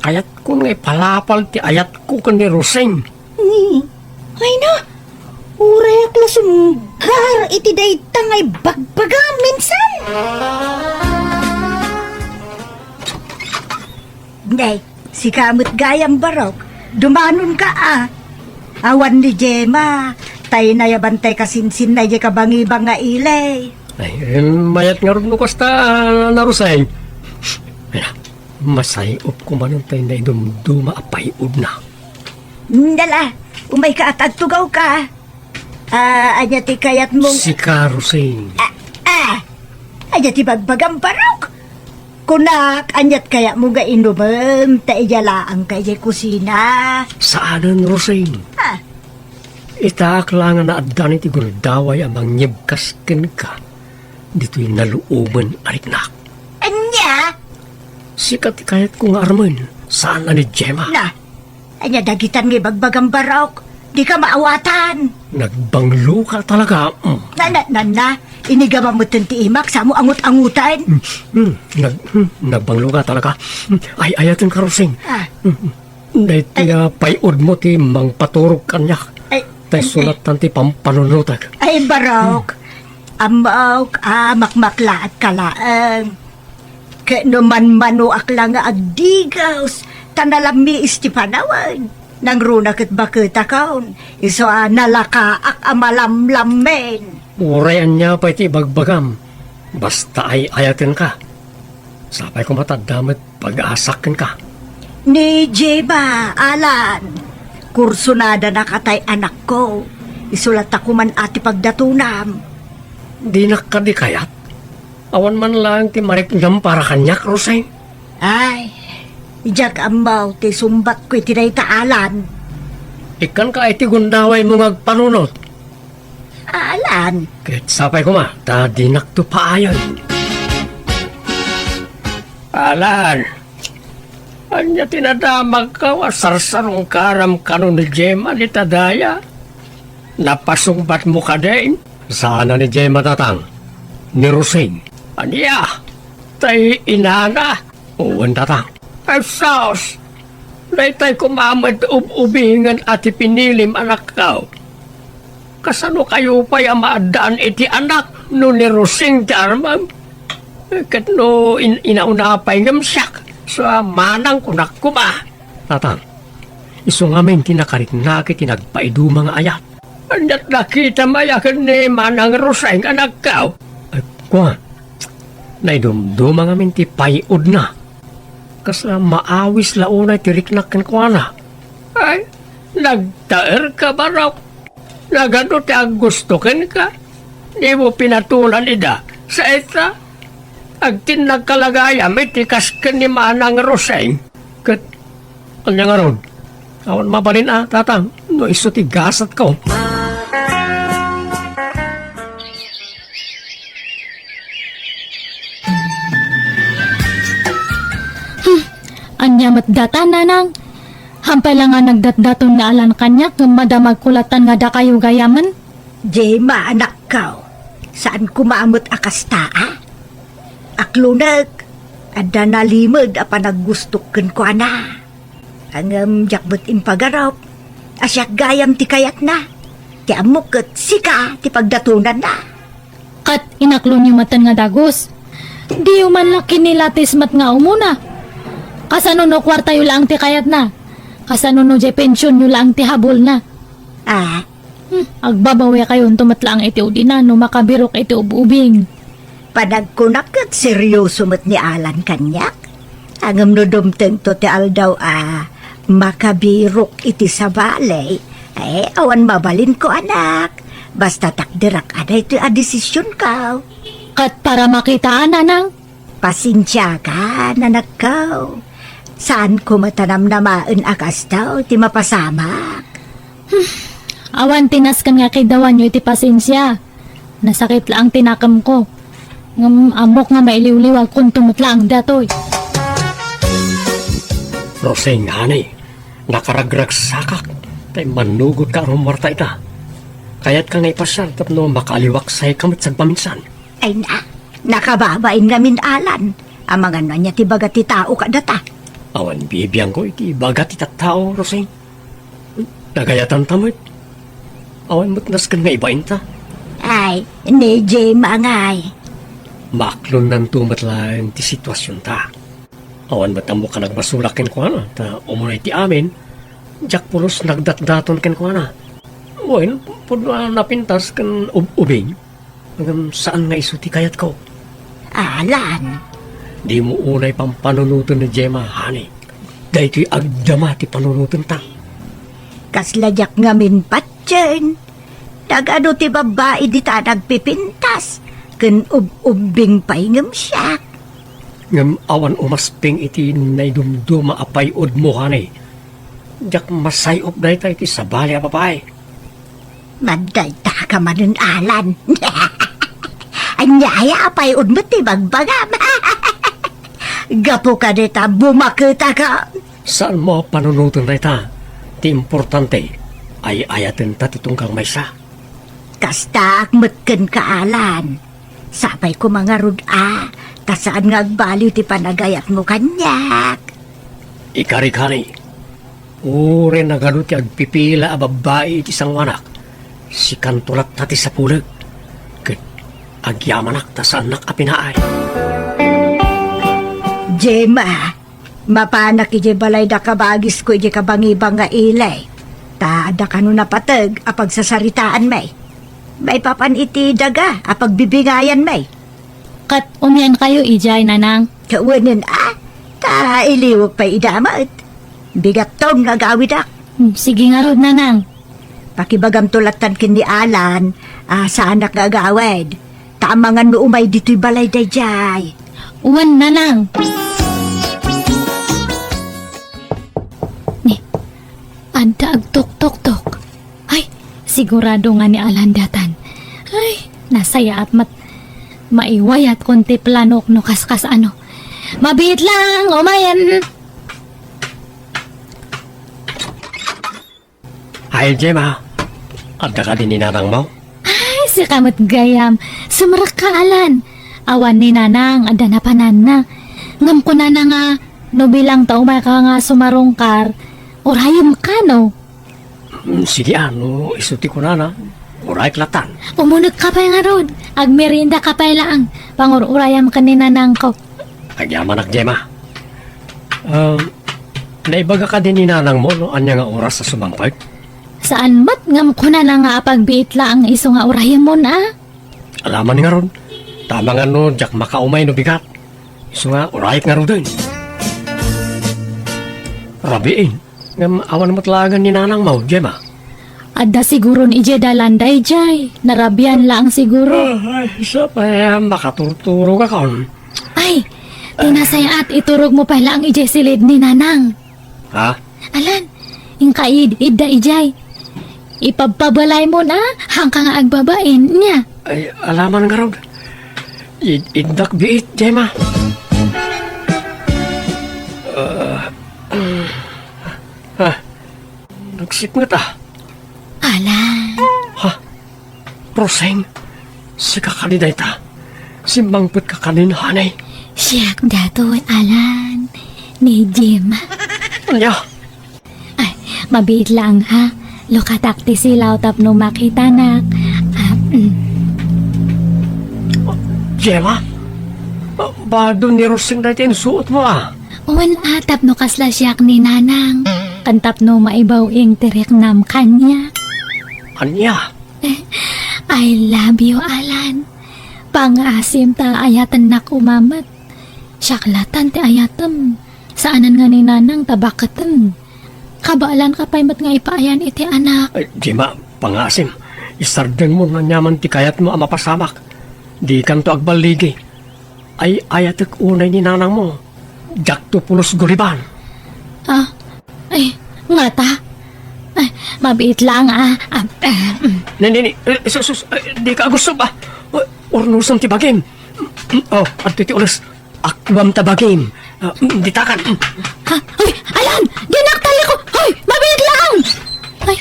Kayatkon nga ipalapal ti ayatko ken ni Rosing. Ni, ay na, urayak la sunggar iti dayta nga ibagbagam, insan. Nay, sika met gayam, Barok. Dumanonka, a. Awan ni Gemma, tay nayaban tay kasinsinna idiay kabangibang nga ili. Ay, em, mayat ngarud no kasta, a, Nana Rosing. Ay na, masay-opko manen tay naidumduma a pay-odna. Dala, umayka a ta agtugawka. Ah, ania ti kayatmong... Sika, Rosing. Ah, ah! Ania ti bagbagam, Barok? Kunak, ania't kayatmo nga inumem ta idiay laengka idiay kusina? Saanen, Rosing. Ah. Itaak la nga naaddan iti gundaway a mangyebkas kenka ditoy naluomen a riknak. Ania? Sika ti kayatko nga armen, saan a ni Gemma. Na, ania dagitan nga ibagbagam, Barok? Dika maawatan. Nagbangloka talaga, mm. Na, na, na, na. Inigama metten ti imak, samo angut-anguten. Hmm, hmm, nag-, hmm, nagbanglo ka talaga. Hmm, ay, ayaten ka, Rosing. Ah. Hmm, hmm. Daytoy a pay-udmo ti mangpaturog kaniak. Ay, ta isu lattan ti pampanunotek. Ay, barok. Ammok a makmaklaat ka laeng. Ket no manmanoak la nga agdigaus, ta nalammiis ti panawen, nangruna ket baketakon, isu a nalakaak a malamlammen. Uray ania pay ti ibagbagam, basta ay-ayatenka. Sapay koma ta adda met pag-asak kenka. Ni Gemma, Alan, kursunada na katay anakko. Isu latta koman a ti pagdatonam. Dinak kadi kayat? Awan man laeng ti mariknam para kaniak, Rosing. Ay, diak ammo ti sumbatko iti dayta, Alan. Ikkanka ay ti gundawaymo nga agpanunot. Alan. Ket sapay koma, ta dinakto paayen. Alan, ania ti nadamagka a sarsarungkaram kano ni Gemma dita daya? Napasungbatmo kadi? Saan a ni Gemma, Tatang. Ni Rosing. Ania? Tay inana? Wen, Tatang. Ay, sus! Daytay koma met ub-ubingen a ti pinilim, anakko. Kasano kayo pay a maaddaan iti anak no ni Rosing ti armem? Ket no in-, inauna pay ngem siak, sa manang kunak koma. Tatang, isu ngamin ti nakariknak iti nagpaiduma nga ayat. Ania't nakitam aya ken ni Manang Rosing, anakko? Ay, kua, naidumduma ngamin ti pay-udna. Kasla maawis la unay ti riknak kenkuana. Ay, nagtaerka, barok. Nagadu ti aggusto kenka? Dimo pinatunan ida, saita? Agtinnagka la gayam iti kas ken ni Manang Rosing. Ket ania ngarud? Awan mabalin a, Tatang, no isu ti gasatko. Hmm, ania met data, Nanang? Hampay la nga nagdatdaton ni Alan kaniak, ngem madamagko lattan nga dakayo gayamen? Gemma, anakko, saan koma met a kasta, a? Aklonek, adda nalimed a panaggustok kenkuana. Ngem diak met impagarup a siak gayam ti kayatna. Ti ammok ket sika ti pagdatonanna. Ket inaklonyo metten nga dagus. Diyo man la kinilatis met nga umuna. Kasano no kuartayo laeng ti kayatna? Kasano no diay pensionyo laeng ti habulna? Ah, Hmm, agbabawikayonto met laeng iti udina no makabirok iti ub-ubing. Panagkunak ket serioso met ni Alan kaniak. Ngem no dumtengto ti aldaw a makabirok iti sabali, eh, awan mabalinko, anak. Basta takderak a daytoy a desisionko. Ket para makitaan, Nanang? Pasensiakan, anakko. Saanko met a namnamaen a kasta ti mapasamak. Hmm, awan ti nasken nga kidawanyo iti pasensia. Nasakit laeng ti nakemko. Ngem ammok nga mailiwliwagkonto met laeng datoy. Rosing, honey, nakaragragsakak. Tay mannugot ka a rummuarta ita. Kayatka nga ipasiar tapno makaaliwaksayka met sagpaminsan. Ay na, nakababain ngamin, Alan. Amangan no ania ti baga ti tao kadata. Awan bibiangko iti baga ti tattao, Rosing. Nagayatanta met. Awan met nasken nga ibainta. Ay, ni Gemma ngay. Maaklonnanto met laeng ti situasionta. Awan met ammok a nagbasolak kenkuana, ta umunay ti amin, diak pulos nagdatdaton kenkuana. Wen, pudno a napintas ken ub-ubing. Ngem saan nga isu ti kayatko. Alan. Dimo unay pampanunoten ni Gemma, honey. Daytoy agdama ti panunotenta. Kasla diak ngamin patien. Nagadu ti babbai dita nagpipintas, ken ub-ubbing pay ngem siak. Ngem awan umasping iti naidumduma a pay-udmo, honey. Diak masay-op dayta iti sabali a babai. Madayta ka manen, Alan. Ania aya a pay-udmo ti bagbagam? Gapu kadita, bumaketaka. Saanmo a panunoten dayta. Ti importante, ay-ayatenta ti tunggal maysa. Kastaak met kenka, Alan. Sapay koma ngarud a, ta saan nga agbaliw ti panagayatmo kaniak. Ikarikari, uray nagadu ti agpipila a babbai iti sangoanak, sikanto latta ti sapuleg, ket agyamanak ta saannak a pinaay. Gemma, mapanak idiay balayda kabagisko idiay kabangibang nga ili. Ta adda kano napateg a pagsasaritaanmi. Maipapan iti daga a pagbibingayanmi. Ket umiankayo idiay, Nanang? Kawanen a, ta iliwek pay ida met. Bigatton nga agawidak. Hmm, sige ngarud, Nanang. Pakibagamto lattan ken ni Alan a saanak nga agawid. Ta amangan no umay ditoy balay daydiay. Wen, Nanang. Ni, adda agtuktoktok. Ay, sigurado nga ni Alan daytan. Ay, nasayaat met. Maiwayatkon ti planok no kaskas ano. Mabiit lang, umayen. Ay, Gemma, adda kadi ni nanangmo? Ay, sika met gayam. Sumrekka, Alan. Awan ni Nanang, adda napananna. Ngem kunana nga, no bilang ta umayka nga sumarungkar, urayemka, no? Mm, sige, a, no isu ti kunana, urayek lattan. Umunegka pay ngarud. Agmeriendaka pay laeng. Pangur-urayam ken ni Nanangko. Agyamanak, Gemma. Um, naibaga kadi ni nanangmo no ania nga oras a sumangpet? Saan met ngem kunana nga apagbiit laeng isu nga urayemon a? Alaman ngarud, ta amangan no diak makaumay no bigat. Isu nga urayek ngaruden. Rabiin, ngem awan met laengen ni nanangmo, Gemma. Adda siguron idiay dalan daydiay. Narabian laeng siguro. Ah, ay, sapay a makaturturogakon. Ay, ti nasayaat, iturogmo pay laeng idiay silid ni Nanang. Ha? Alan, inka id-, idda idiay. Ipabpabalaymon a, haanka nga agbabain, nia? Ay, alaman ngarud. Id-, iddak biit, Gemma. Ah, ah, nagsipnget a. Alan. Ha? Roseng, sika kadi dayta? Simmangpetka kadin, honey? Siak daytoy, Alan. Ni Gemma. Ania? Ay, mabiit laeng, ha? Lukatak ti silaw tapno makitanak. Ah, mm. Gemma? Ba-, bado ni Roseng dayta insuotmo, a? Wen a, tapno kasla siak ni Nanang. Ken tapno maibaw-ing ti riknam kaniak. Ania? I love you, Alan. Pangaasim ta ayatennak koma met. Siak lattan ti ayatem. Saanen nga ni Nanang ta baketen. Kabaelanka pay met nga ipaayan iti anak. Ay, Gemma, pangaasim. Isardengmo no aniaman ti kayatmo a mapasamak. Dikanto agballigi. Ay, ayatek unay ni nanangmo. Diakto pulos guriban. Ah, ay, ngata? Ay, mabiit laeng, a. Ah, ah, mm. Ni, ni, ni, eh, sus, sus, ay, dika agussob, a. Ay, urnosem ti bagim. Mm, oh, adtoy ti ules. Aklawem ta bagim. Ah, mm, ditakan. Mm. Ha? Hoy, Alan! Dinak taliko! Hoy, mabiit laeng! Ay,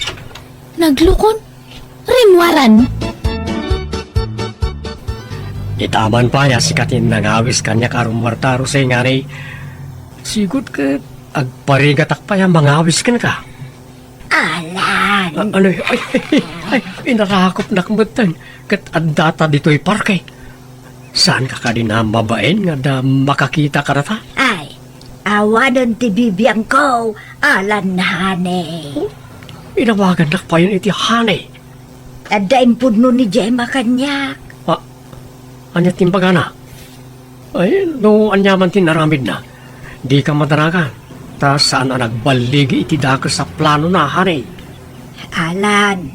naglukon. Rimmuaran. Itaman pay a sika ti nangawis kaniak a rummuarta, Roseng, ngani sigud ket agparigatak pay a mangawis kenka. Alan! A-, ano, ay, ay, ay, inarakopnak metten ket addata ditoy parke. Saanka kadi a mabain nga adda makakita kadata? Ay, awanen ti bibiangko, Alan, honey. Oh, inawagannak payen iti honey. Adda impudno ni Gemma kaniak. Ah, ania ti imbagana? Ay, no aniaman ti inaramidna, dika madaragan, ta saan a nagballigi iti dakes a planona, honey. Alan,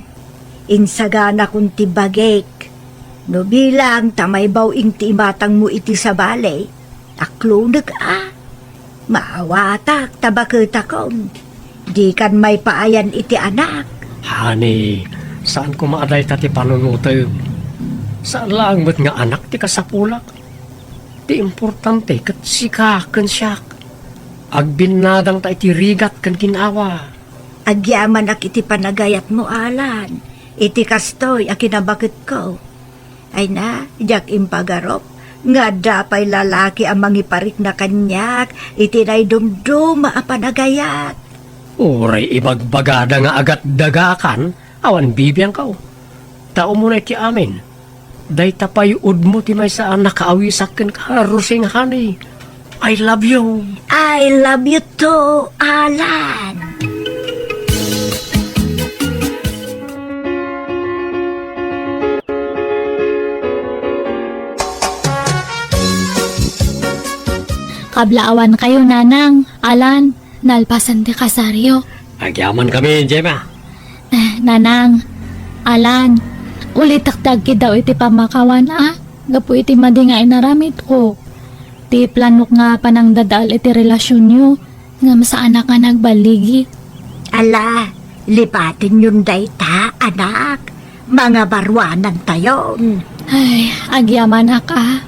insaganakon ti bagik. No bilang ta maibaw-ing ti imatangmo iti sabali, aklonek a. Maawatak ta baketakon. Dikan maipaayan iti anak. Honey, saan koma a dayta ti panunotem. Saan laeng met nga anak ti kasapulak. Ti importante ket sika ken siak. Agbinnadangta iti rigat ken ginawa. Agyamanak iti panagayatmo, Alan, iti kastoy a kinabaketko. Ay na, diak impagarup, nga adda pay lalaki a mangiparikna kaniak iti naidumduma a panagayat. Uray ibagbagada nga agatdagakan, awan bibiangko. Ta umuna iti amin, dayta pay udmo ti maysa a nakaawisak kenka, Rosing Honey. I love you. I love you too, Alan. Kablaawan kayo, Nanang, Alan, nalpasan ti kasaryo. Agyaman kami, Gemma. Eh, Nanang, Alan, ulitek ti agkiddaw iti pammakawan, a, gapu iti madi nga inaramidko. Ti planok nga panangdadael iti relasionyo, ngem saanak nga nagballigi. Ala, lipatenyon dayta, anak. Mangabaruanantayo. Ay, agyamanak a.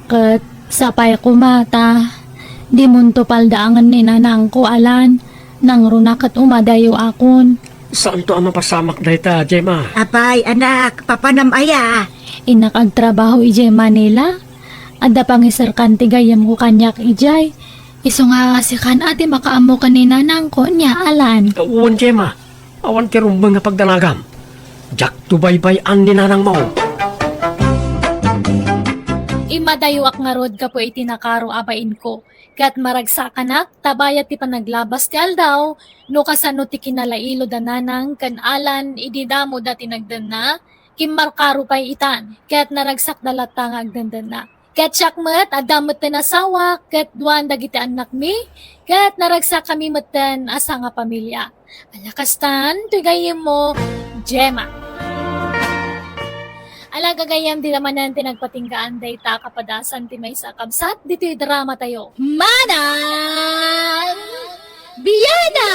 Ket sapay koma ta dimonto paldaangen ni nanangko, Alan, nangruna ket umadayakon. Saanto a mapasamak dayta, Gemma? Apay, anak, papanam aya? Innak agtrabaho idiay Manila. Adda pangiserkan ti gayyemko kaniak idiay. Isu nga sikan a ti makaammo ken ni nanangko, nia, Alan? Wen, Gemma. Awan ti rumbeng nga pagdanagam. Diakto baybay-an ni nanangmo. Immadayoak ngarud gapu iti nakaro a bainko, ket maragsakanak ta bayat ti panaglabas ti aldaw, no kasano ti kinalailo da Nanang ken Alan idi damo da ti nagdanna, kimmarkaro pay itan, ket naragsakda latta nga agdandanna. Ket siak met, adda metten asawak, ket duan dagiti annakmi, ket naragsakami metten a sangapamilia. Ala kastan, toy gayyemmo, Gemma. Ala gagayyem, dida manen ti nagpatinggaan dayta a kapadasan ti maysa a kabsat ditoy dramatayo. Manang Biana!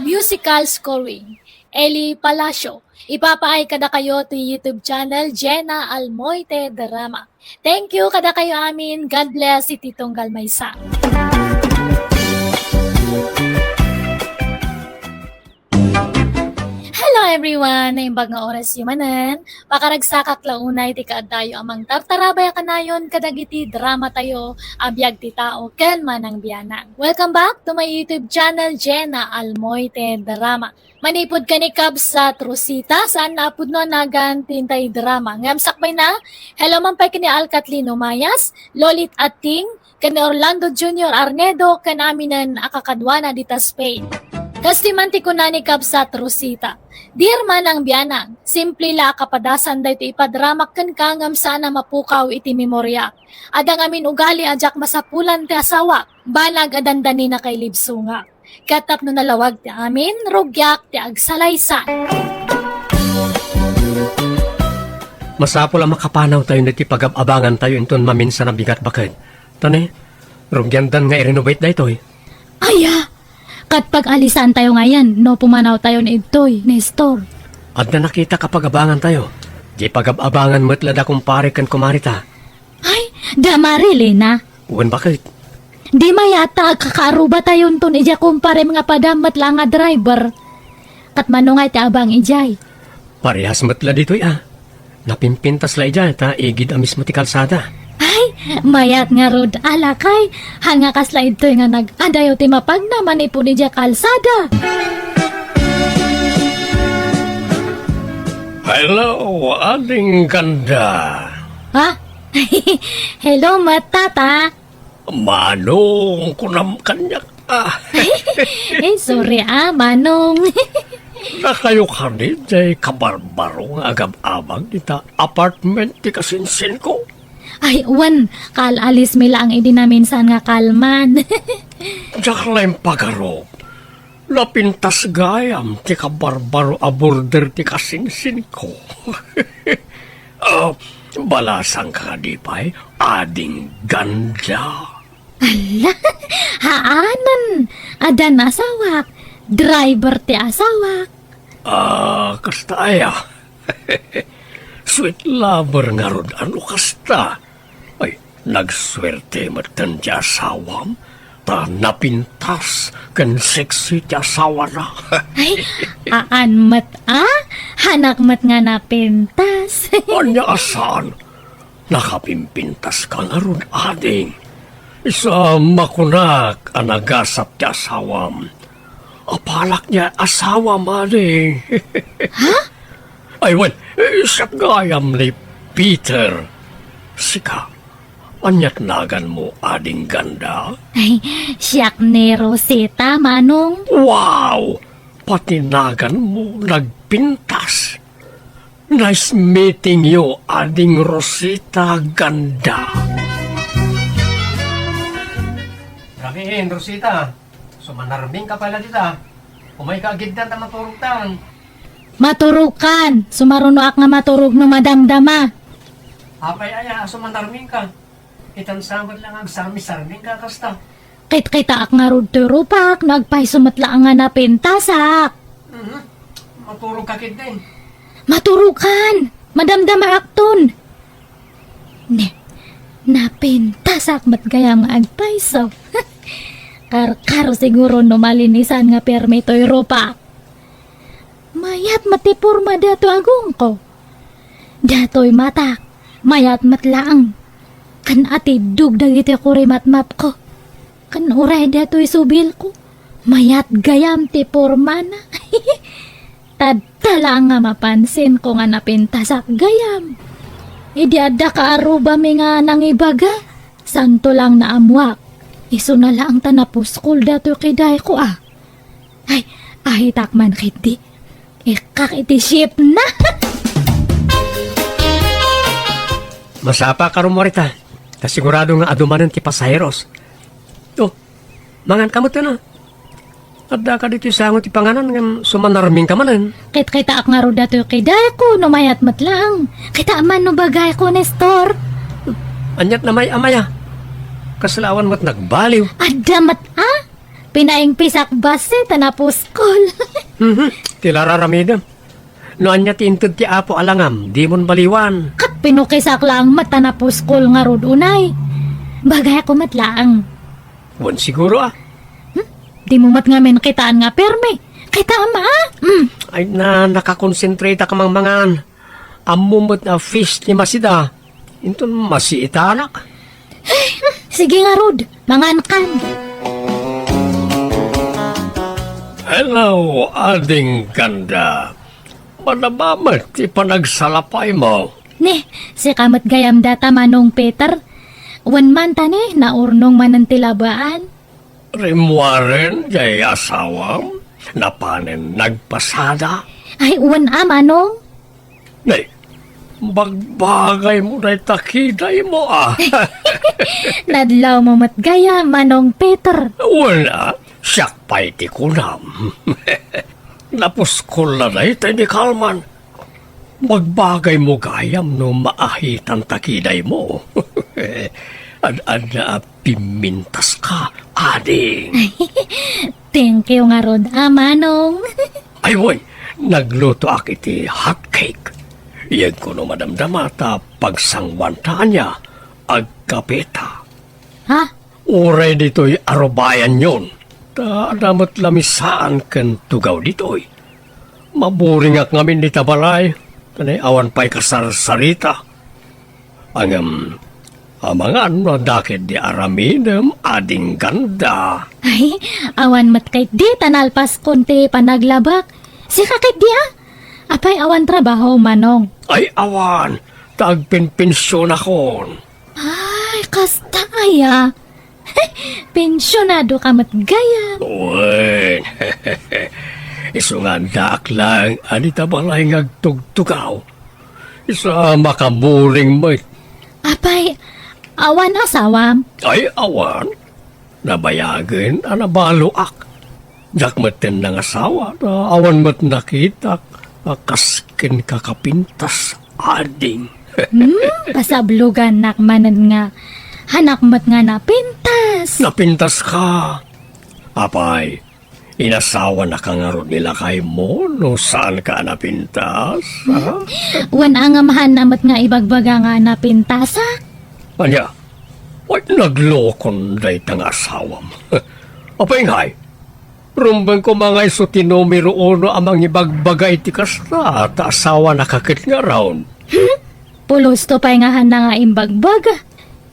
Musical scoring, Eli Palacio. Ipapaay kadakayo ti YouTube channel, Jenna Almoite Drama. Thank you kadakayo amin. God bless iti tunggal maysa. Hello everyone! Naimbag nga orasyo manen. Pakaragsakak la unay ti kaaddayo a mangtartarabay a kanayon kadagiti dramatayo a Biag ti Tao ken Manang Bianang. Welcome back to my YouTube channel, Jenna Almoite Drama. Manipud ken ni Kabsat Rosita, saan a pudno a nagan ti intay drama. Ngem sakbayna, hello man pay ken ni Al Kathleen Umayas, Lolit Ating, ken ni Orlando Junior Arnedo, ken aminen a kakaduana dita Spain. Kastoy man ti kuna ni Kabsat Rosita, Dear Manang Bianang, simple la a kapadasan daytoy ipadramak kenka ngem saan a mapukaw iti memoriak. Adda ngamin ugali a diak masapulan ti asawak, banag a dandaninaka i libsongak. Ket tapno nalawag ti amin, rugiak ti agsalaysay. Masapul a makapanawtayon iti pagab-abangantayo inton maminsan a bigat baket. Ta ne, rugiandan nga i-renovate daytoy. Aya! Ket pag-alisantayo ngayen no pumanawtayon idtoy, Nestor. Adda nakitak a pagabangantayo. Di pagab-abangan met la da kumpare ken kumarita. Ay, da Marilena. Wen, baket? Di mayat ta agkakaarrubatayonton idiay kumparem nga padam met la nga driver. Ket mano ngay ti abang idiay? Parehas met la ditoy a. Napimpintas la idiay ta igid a mismo ti kalsada. Ay, mayat ngarud a lakay. Haan nga kasla idtoy nga nag-adayo ti mapagna manipud idiay kalsada. Hello, Ading Ganda. Ha? Hello, met, Tata. Manong, kunam kaniak, ah. Eh, sorry, ah, Manong. Nakayo kadi jay kabarbaro nga agab-abag ita apartment ti kasinsinko? Ay, wen, kaal-alismi laeng idi naminsan nga kalman. Diak la impagarup. Napintas gayam ti kabarbaro a border ti kasinsinko. Ah, balasangka kadi pay, Ading Ganda? Ala, haanen, addan asawak, driver ti asawak. Ah, kasta aya. Sweet lover ngarud a no kasta. Ay, nagsuerte metten ti asawam, ta napintas ken sexy ti asawana. Ay, haan met, a? Hanak met nga napintas. Ania a saan? Nakapimpintaska ngarud, ading. Isu a makunak a nagasat ti asawam. Apalak nga asawam, ading. Ha? Ay, wen, eh, siak gayam ni Peter. Sika, aniat naganmo, ading ganda? Ay, siak ni Rosita, manong. Wow! Pati naganmo nagpintas. Nice meeting you, ading Rosita ganda. Ramin, Rosita, sumanarmingka pala dita. Umayka agiddan ta maturogtan. Maturogkan. Sumarunoak nga maturog no madamdama. Apay aya a sumanarmingka? Itan sa met la nga agsarmi-sarmingka kasta. Kitkitaak ngarud toy rupak no agpayso met la nga napintasak. Mhm. Maturogka ketdi. Maturogkan. Madamdamaakton. Ne, napintasak met gayam nga agpayso. Karkaro siguro no malinisan nga permi toy rupak. Mayat met ti porma datoy agongko. Datoy matak, mayat met laeng. Ken atiddog dagiti kurimatmatko. Ken uray datoy subilko, mayat gayam ti pormana. Tadta laeng nga mapansinko nga napintasak gayam. Idi adda kaarrubami nga nangibaga, santo laeng naammoak. Isuna laeng ta napuskol datoy kidayko a. Ay, ahitak man ketdi. Ikkak iti shipna. Masapa ka rumorita. Ta sigurado nga adu manen ti pasaheros. Oh, manganka met ken a. Addaka ditoy sango ti panganan ngem sumanarmingka manen. Kitkitaak ngarud datoy kidayko no mayat met laeng. Kita man no bagayko, Nestor. Aniat namay-amaya. Kasla awan met nagbaliw. Adda met a? Pinaingpisak bassit ta napuskol. Mhm, ti la ar-aramidem. No ania ti inted ti Apo a langam, dimon baliwan. Ket pinukisak laeng met ta napuskol ngarud unay. Bagayko met laeng. Wen siguro a. Hmm? Dimo met ngamin kitaan nga permi. Kitaem a? Hmm. Ay na, nakakonsentrate ka mangmangan. Ammom met a fish ti masida. Inton masiitanak. Sige ngarud, mangankan. Hello, ading ganda. Madama met ti panagsalapaymo. Ni, sika met gayam data, Manong Peter. Wen man ta ni, naurnong manen ti labaan. Rimmuaren jay asawam? Napanen nagpasada? Ay, wen a, Manong. Nay, bagbagaymo dayta kidaymo a. Nadlawmo met gayam, Manong Peter. Wen a, siak pay ti kunam. Napuskol la dayta ni Kalman. Bagbagaymo gayam no maahitan ta kidaymo. Ad-adda a pimmintaska, ading. Thank you ngarud a, Manong. Ay, wen, naglutoak iti hot cake. Iyegko no madamdama ta pagsangwanta ania, agkapeta. Ha? Uray ditoy arubayanyon. Ta adda met lamisaan ken tugaw ditoy. Maburingak ngamin dita balay, ta nay awan pay kasarsarita. Ngem, amangan no adda ketdi aramidem, ading ganda. Ay, awan met ketdi ta nalpaskon ti panaglabak. Sika ketdi a? Apay awan trabaho, Manong? Ay, awan. Ta agpenpensionakon. Ay, kasta aya. Pensionado ka met gayam. Wen. Isu nga addaak laeng a dita balay nga agtugtugaw. Isu a makaburing met. Apay, awan asawam? Ay, awan. Nabayagen a nabaloak. Diak metten nangasawa, ta awan met nakitak a kas ken kakapintas, ading. Hmm, pasablogannak manen nga hanak met nga napintas. Napintaska. Apay, inasawanaka ngarud ni lakaymo no saanka a napintas, ha? Wen a ngem haanna met nga ibagbaga nga napintasak? Ania? Ay, naglokon dayta nga asawam. Apay ngay? Rumbeng koma nga isu ti numero uno a mangibagbaga iti kasta, ta asawana ka ket ngarud. Hmm? Pulosto pay nga hanna nga imbagbaga.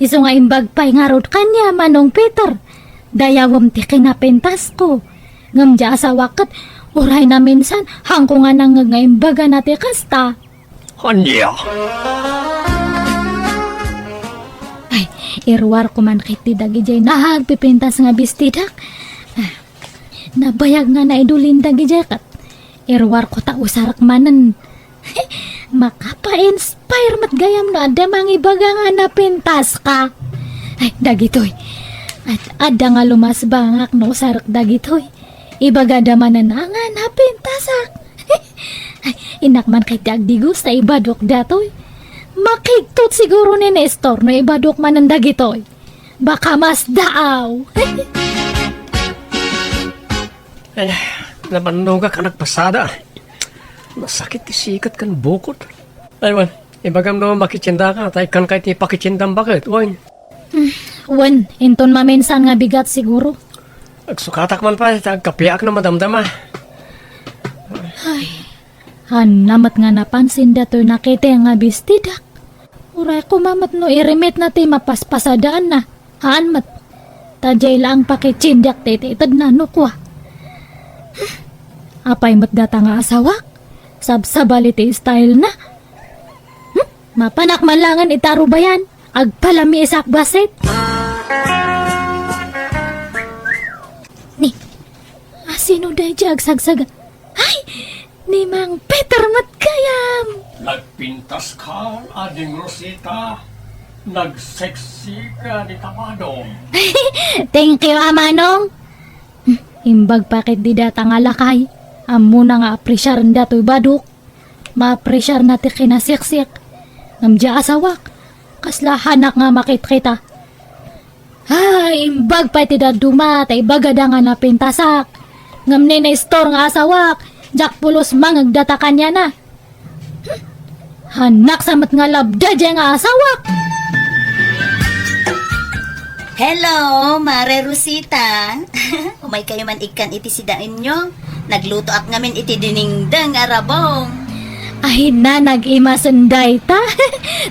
Isu nga imbag pay ngarud kaniak, Manong Peter. Dayawem ti kinapintasko. Ngem diay asawak ket uray naminsan, haanko nga nangngeg nga imbagana ti kasta. Ania? Ay, iruarko man ketdi dagidiay nagpipintas nga bestidak. Ah, nabayag nga naidulin dagidiay ket iruarko ta usarek manen. Makapa-inspire met gayam no adda mangibaga nga napintaska. Ay, dagitoy. At adda nga lumasbangak no usarek dagitoy. Ibagada manen a nga napintasak. Ay, innak man ketdi agdigus ta ibadok datoy. Makigtot siguro ni Nestor no ibadok manen dagitoy. Baka masdaaw. Ay, nabannogak a nagpasada. Nasakit ti sikat ken bukod. Ay, wen, ibagam no makitiendaka, ta ikkanka iti pakitiendam baket, wen. Hmm, wen, inton maminsan nga bigat siguro. Agsukatak man pay, ta agkapiak no madamdama. Ay, hanna met nga napansin datoy nakita nga bestidak. Uray koma met no irimitna ti mapaspasadaanna. Haan met. Ta diay laeng pakitiendak ti itedna no kua. Hmm, apay met data nga asawak? Sabsabali ti stylena. Hmm, mapanak man laengen iti arubayan. Agpalamiisak bassit. Ni, asino daydiay agsagsaga? Ay, ni Mang Peter met gayam. Nagpintaska, Ading Rosita. Nagseksika, ni Tamadong. Thank you, a manong. Imbag pay ketdi data nga lakay. Ammona nga apresiaren datoy badok. Maapresiarna ti kinasiksik. Ngem diay asawak, kasla hanak nga makitkita. Ay, imbag pay ti dadduma, ta ibagada nga napintasak. Ngem ni Nestor nga asawak, diak pulos mangngeg data kaniana. Hmm. Hanak sa met nga labda diay nga asawak. Hello, Mare Rosita. Umaykayo man ikkan iti sidaenyo. Naglutoak ngamin iti dinengdeng a rabong. Ay na, nag-imasen dayta.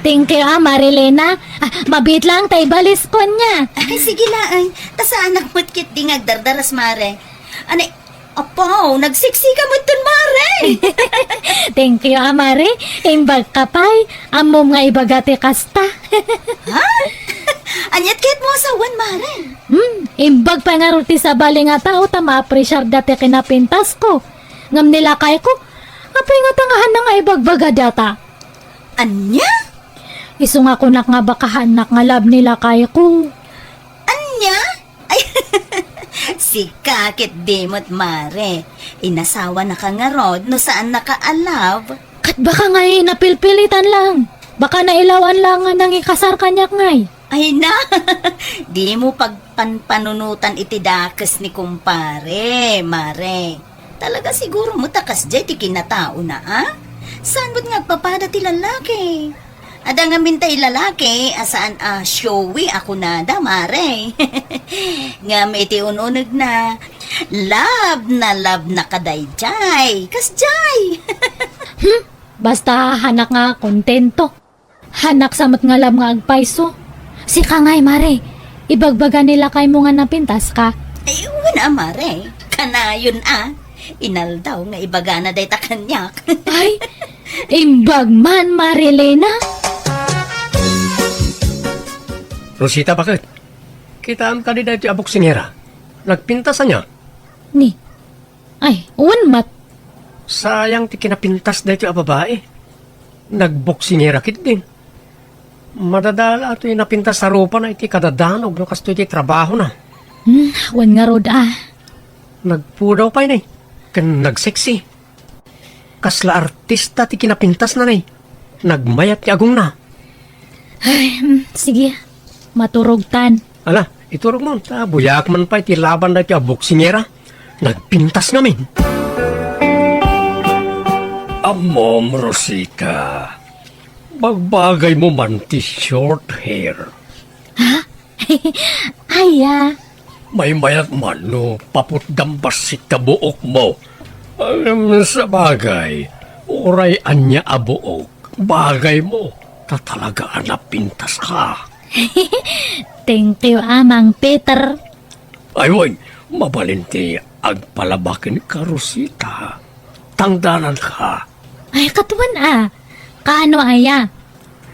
Thank you, a, Marilena. Ah, mabiit laeng ta ibaliskon nia. Ay, sige laeng. Ta saanak met ketdi nga agdardaras, Mare. Ani, apo, nagseksika met ton, Mare. Thank you, a, Mare. Imbagka pay, ammom nga ibaga ti kasta. Ha? Aniat ket mo asawan, Mare? Hmm, imbag pay ngarud ti sabali nga tao ta maapresiarda ti kinapintasko. Ngem ni lakayko, apay ngata nga haanna nga ibagbaga data? Ania? Isu nga kunak nga baka haannak nga love ni lakayko. Ania? Ay, sika ketdi met, Mare. Inasawanaka ngarud no saannaka a love. Ket baka ngay napilpilitan lang. Baka nailawan lang nga nangikasar kaniak ngay. Ay na, dimo pagpanpanunotan iti dakes ni kumpare, Mare. Talaga siguro met a kasdiay ti kinataona, a? Saan met nga agpapada ti lalaki? Adda ngamin tay lalaki a saan a showy a kunada, Mare. Ngem iti un-unegna, love na love na kadaydiay. Kasdiay. Hmm, basta hanak nga kontento. Hanak sa met nga love nga agpayso. Sika ngay, Mare. Ibagbaga ni lakaymo nga napintaska. Ay, wen a, Mare. Kanayon a. Inaldaw nga ibagana dayta kaniak. Ay, imbag man, Marilena. Rosita, baket? Kitaem kadi daytoy a boksingera? Nagpintas ania? Ni, ay, wen met. Sayang ti kinapintas daytoy a babai. Nagboksingera ketdin. Madadala toy napintas a rupana iti kadadanog no kastoy ti trabahona. Hmm, wen ngarud a. Nagpudaw pay ni, ken nagseksi. Kasla artista ti kinapintasna ni. Nagmayat ti agongna. Ay, hmm, sige. Maturogtan. Ala, iturogmo, ta buyaak man pay ti laban daytoy a boksingera. Nagpintas ngamin. Ammom, Rosita. Bagbagaymo man ti short hair. Ha? Aya. Maymayat man no paputdam bassit ta buokmo. Em, sabagay, uray ania a buok, bagaymo, ta talaga a napintaska. Thank you, a, Mang Peter. Ay, wen, mabalin ti agpalaba kenka, Rosita. Tangdananka. Ay, ket wen, a. Kaano aya?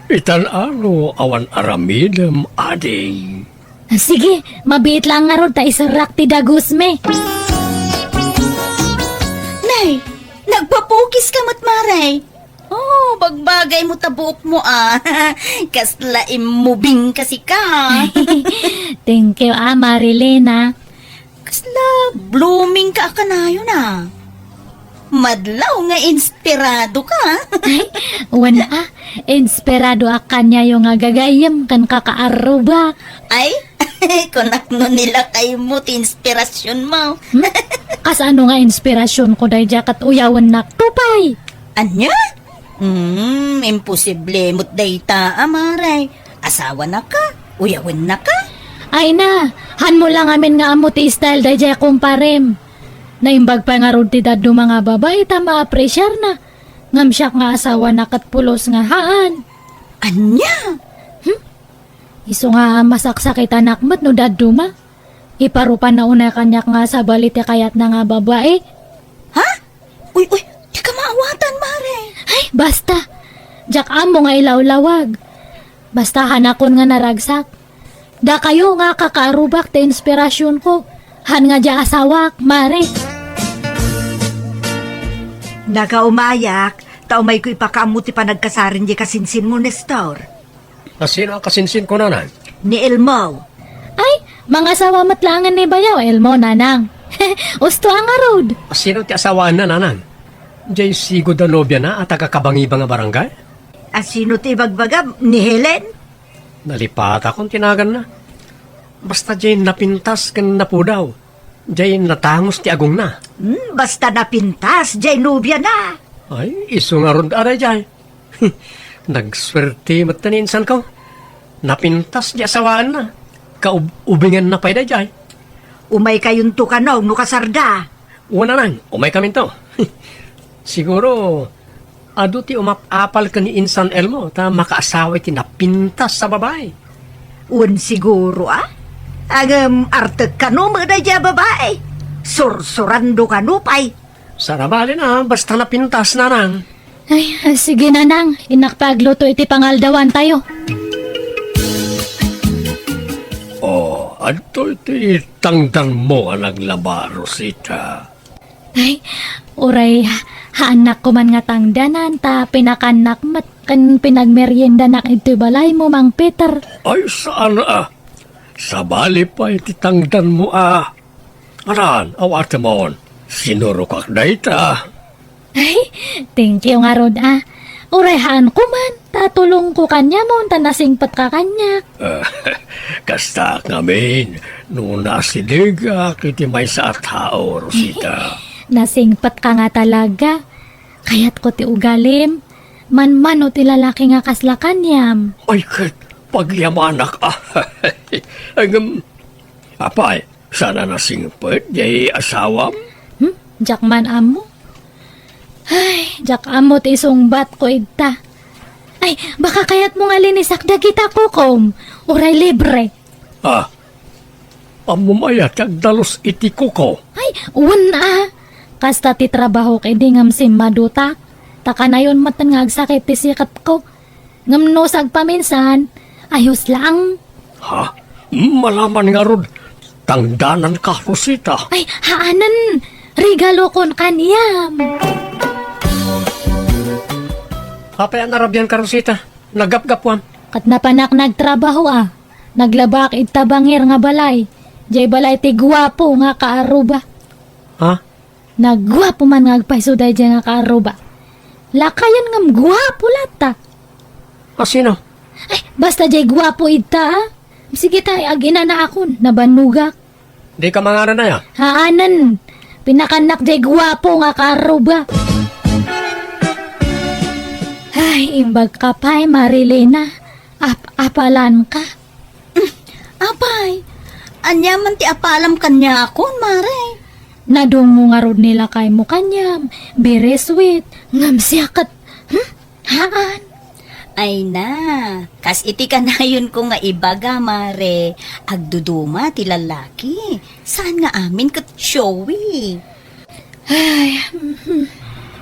Itan-ano awan aramidem, ading. Sige, mabiit lang ngarud ta iserrak ti dagusmi. Nay, nagpapukis ka met, Mare. Oh, bagbagaymo ta buokmo, a. Kasla immubing kasi ka. Thank you, a, Marilena. Kasla blooming ka a kanayon, a. Madlaw nga inspirado ka. Ay, wen, a, inspirado a kaniayo nga gagayyem ken kakaarrubak. Ay, kunak no nilakaymo ti inspirasionmo. Hmm? Kasano nga inspirasionko daydiay ket uyawennak to pay? Ania? Hmm, imposible met dayta, a, Mare. Asawanaka, uyawennaka. Ay na, hanmo lang amin nga ammo ti style daydiay kumparem. Naimbag pay ngarud ti dadduma nga babai ta maapresiarna. Ngem siak nga asawana ket pulos nga haan. Ania? Hmm? Isu nga masaksakitanak met no dadduma. Iparupanna unay kaniak nga sabali ti kayatna nga babai. Ha? Uy, uy, dika maawatan, Mare. Ay, basta. Diak ammo nga ilawlawag. Basta hanakon nga naragsak. Dakayo nga kakaarrubak ti inspirasionko. Haan nga diay asawak, Mare. Nakaumayak, ta umayko ipakaammo ti panagkasaren diay kasinsinmo, Nestor. A, sino a kasinsinko, nanang? Ni Elmo. Ay, mangasawa met laengen ni bayaw Elmo, nanang. Usto a ngarud. A, sino ti asawaenna, nanang? Diay sigud a nobiana a taga-Kabangiba nga barangay? A, sino ti ibagbagam? Ni Helen? Nalipatakon ti naganna. Basta diay napintas ken napudaw. Diay natangus ti agongna. Hmm, basta napintas diay nobiana. Ay, isu ngarud a daydiay. Nagsuerte met ni insanko. Napintas diay asawaenna. Kaub-ubinganna pay daydiay. Umaykayonto kano no kasarda? Wen, nanang, umaykaminto. Siguro, adu ti umap-apal ken ni insan Elmo ta makaasawa iti napintas a babai. Wen siguro, a? Ngem artek kano met daydiay a babai? Sursurando kano pay? Saan a bale, a, basta napintas, nanang. Ay, sige, nanang. Innak pay agluto iti pangaldawantayo. O, adtoy ti tangdanmo a naglaba, Rosita. Ay, uray ha-, haannak koman nga tangdanan ta pinakannak met ken pinagmeriendanak iti balaymo, Mang Peter. Ay, saan a. Sabali pay ti tangdanmo a. Anan, awatemon, sinurokak dayta. Ay, thank you ngarud a. Uray haan koman, ta tulongko kaniamon ta nasingpetka kaniak. Kasta ngamin, no naasidegak iti maysa a tao, Rosita. Nasingpetka nga talaga. Kayatko ti ugalim. Manmano ti lalaki nga kasla kaniam. Ay, ket pagyamanak a. Ngem, apay, saan a nasingpet diay asawam? Hmm? Diak man ammo. Ay, diak ammo ti isungbatko ita. Ay, baka kayatmo nga linisak dagita kukom. Uray libre. Ah, ammom aya ti agdalus iti kuko? Ay, wen a. Kasta ti trabahok idi ngem simmadutak. Ta kanayon met nga agsakit ti siketko. Ngem no sagpaminsan, ayos lang. Ha? Malaman ngarud, tangdananka, Rosita. Ay, haanen. Regalokon kaniam. Apay a narabianka, Rosita? Naggapgapuam. Ket napanak nagtrabaho a. Naglabaak ita bangir nga balay. Diay balay ti guapo nga kaarruba. Ha? Nagguapo man nga agpayso daydiay nga kaarruba. Lakayen ngem guapo latta. A, sino? Ay, basta diay guapo ita, a. Sige tay, aginanaakon, nabannogak. Dika mangaran aya? Haanen. Pinakannak diay guapo nga kaarruba. Ay, imbag ka pay, Marilena. Ap-apalan ka. Apay, Ania man ti apalam kaniakon, Mare? Nadungngo ngarud ni lakaymo kaniam, very sweet, ngem siak ket, hmm? Haan. Ay na, kas iti kanayonko nga ibaga, Mare, agduduma ti lalaki. Saan nga amin ket showy. Ay, mhm.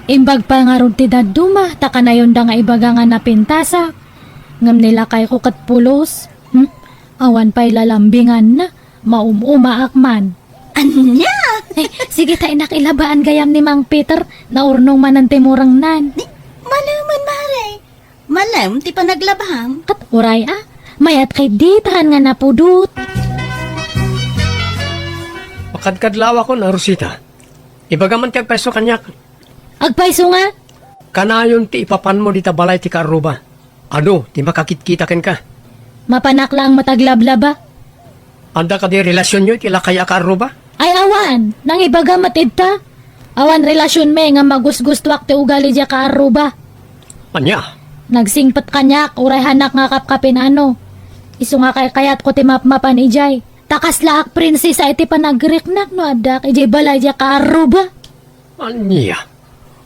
Imbag pay ngarud ti dadduma, ta kanayonda nga ibaga nga napintasak. Ngem ni lakayko ket pulos. Hmm? Awan pay lalambinganna, maum-umaak man. Ania? Eh, sige ta, inak, ilabaan gayam ni Mang Peter, naurnong manen ti murengnan. Ni, malemen, Mare. Malem ti panaglabam. Ket uray a, mayat kay ditahan nga napudot. Makadkadlawakon a, Rosita. Ibaga man ti agpayso kaniak. Agpayso nga? Kanayon ti ipapanmo dita balay ti kaarruba. Adu ti makakitkita kenka. Mapanak laeng met aglablaba. Adda kadi relasionyo iti lakay a kaarruba? Ay awan, nangibaga met idta. Awan relasionmi nga magusgustoak ti ugali diay kaarruba. Ania? Nagsingpet kaniak, uray hanak nga kapkapinano. Isu nga kaykayatko ti mapmapan idiay. Ta kaslaak prinsesa iti panagriknak no addak idiay balay diay kaarruba. Ania?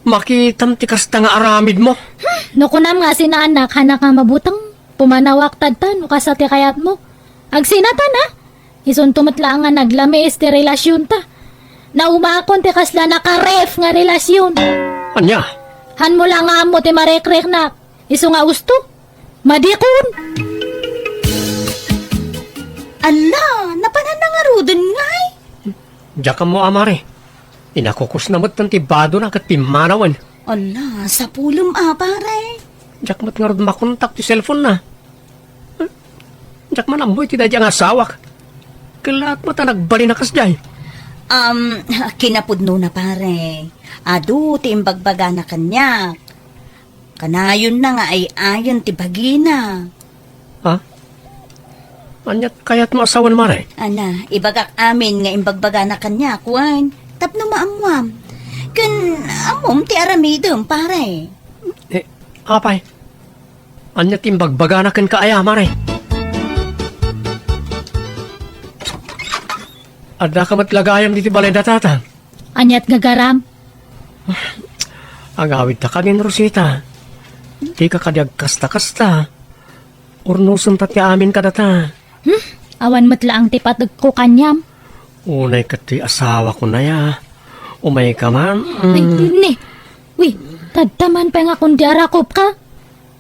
Makitam ti kasta nga aramidmo? Hmm, no kunam nga asinaanak, hanak nga mabuteng, pumanawak tadta no kasta ti kayatmo. Agsinatan a? Isunto met laeng nga naglamiis ti relasionta. Naumakon ti kasla nakaref nga relasion. Ania? Hanmo la nga ammo ti marekriknak. Isu nga usto. Madikon. Ala, napananna ngaruden ngay? Diak ammo a, Mare. Inakukusna metten ti badona ket pimmanawen. Ala, sapulem a, Pare. Diak met ngarud makontak ti cellphone na. Diak man ammo iti daydiay nga asawak. Kellaat met a nagbalin a kasdiay. Um, kinapudnona, Pare. Adu ti imbagbagana kaniak. Kanayonna nga ay-ayen ti bagina. Ha? Ania ti kayatmo a sawen, Mare? Ana, ibagak amin nga imbagbagana kaniak, wen, tapno maammuam. Ken ammom ti aramidem, Pare. Eh, apay? Ania ti imbagbagana kenka aya, Mare? Addaka met la gayam ditoy balay da Tata. Ania ti gagaram? Agawidta kadin, Rosita. Dika kadi agkasta-kasta. Urnosenta ti amin kadata. Hmm? Awan met laeng ti pategko kaniam. Unay ket ti asawako aya. Umayka man. Ay, ni. Uy, tadta man pay nga kundi arakopka.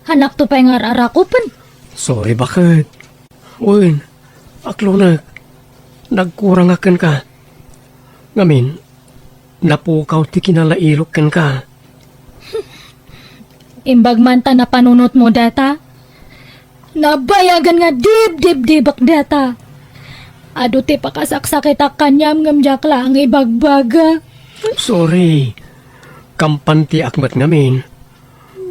Hanakto pay nga ar-arakopen. Sorry, baket. Wen, aklonek. Nagkurangak kenka. Ngamin, napukaw ti kinalailok kenka. Imbag man ta napanunotmo data. Nabayagen nga dibdibdibek data. Adu ti pakasaksakitak kaniam ngem diak laeng ibagbaga. Sorry. Kampantiak met ngamin.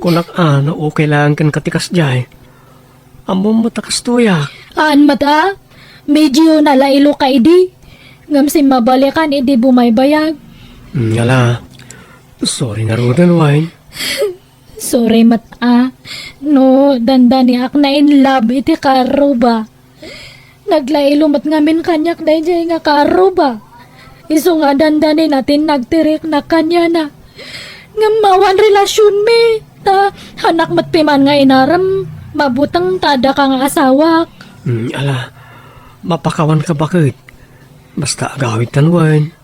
Kunak a no okay laeng kenka ti kasdiay. Ammom met a kastoyak. Haan met a? Medio nalailo ka idi. Ngem simmabalikan idi bumaybayag. Hmm, ala. Sorry ngaruden, Wine. Sorry met a. No, dandaniak na in love iti kaarruba. Naglailo met ngamin kaniak daydiay nga kaarruba. Isu nga dandanina ti nagtiriknak kaniana. Ngem awan relasionmi, ta hanak met piman nga inarem, mabuteng ta addaka nga asawak. Hmm, ala, mapakawanka baket. Basta agawidtan wen.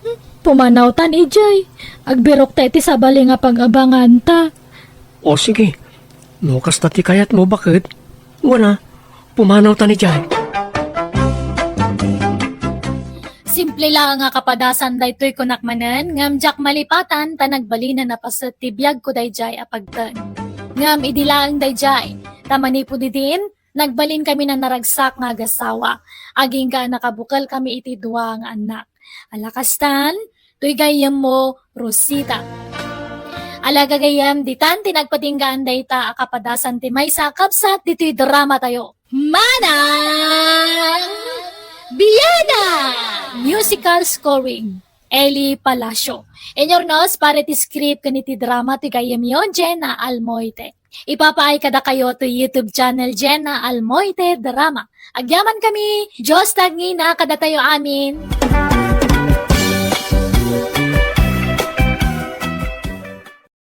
Pumanawtan idiay. Agbirokta iti sabali nga pag-abanganta. O sige, no kasta ti kayatmo, baket? Wen a, pumanawtan idiay. Simple laeng a kapadasan daytoy kunak manen, ngem diak malipatan ta nagbalinen a paset ti biagko daydiay a pagten. Ngem idi laeng daydiay, ta manipud idin, nagbalinkami a naragsak nga agasawa, agingga a nakabukelkami iti dua nga annak. Ala kastan, toy gayyemmo, Rosita. Ala gagayyem, ditan ti nagpatinggaan dayta a kapadasan ti maysa a kabsat ditoy dramatayo. Manang Biana! Musical scoring. Eli Palacio. Inyurnos para iti script ken iti drama ti gayyemyo, Jenna Almoite. Ipapaay kadakayo to YouTube channel, Jenna Almoite Drama. Agyaman kami, Dios ti agngina kadatayo amin.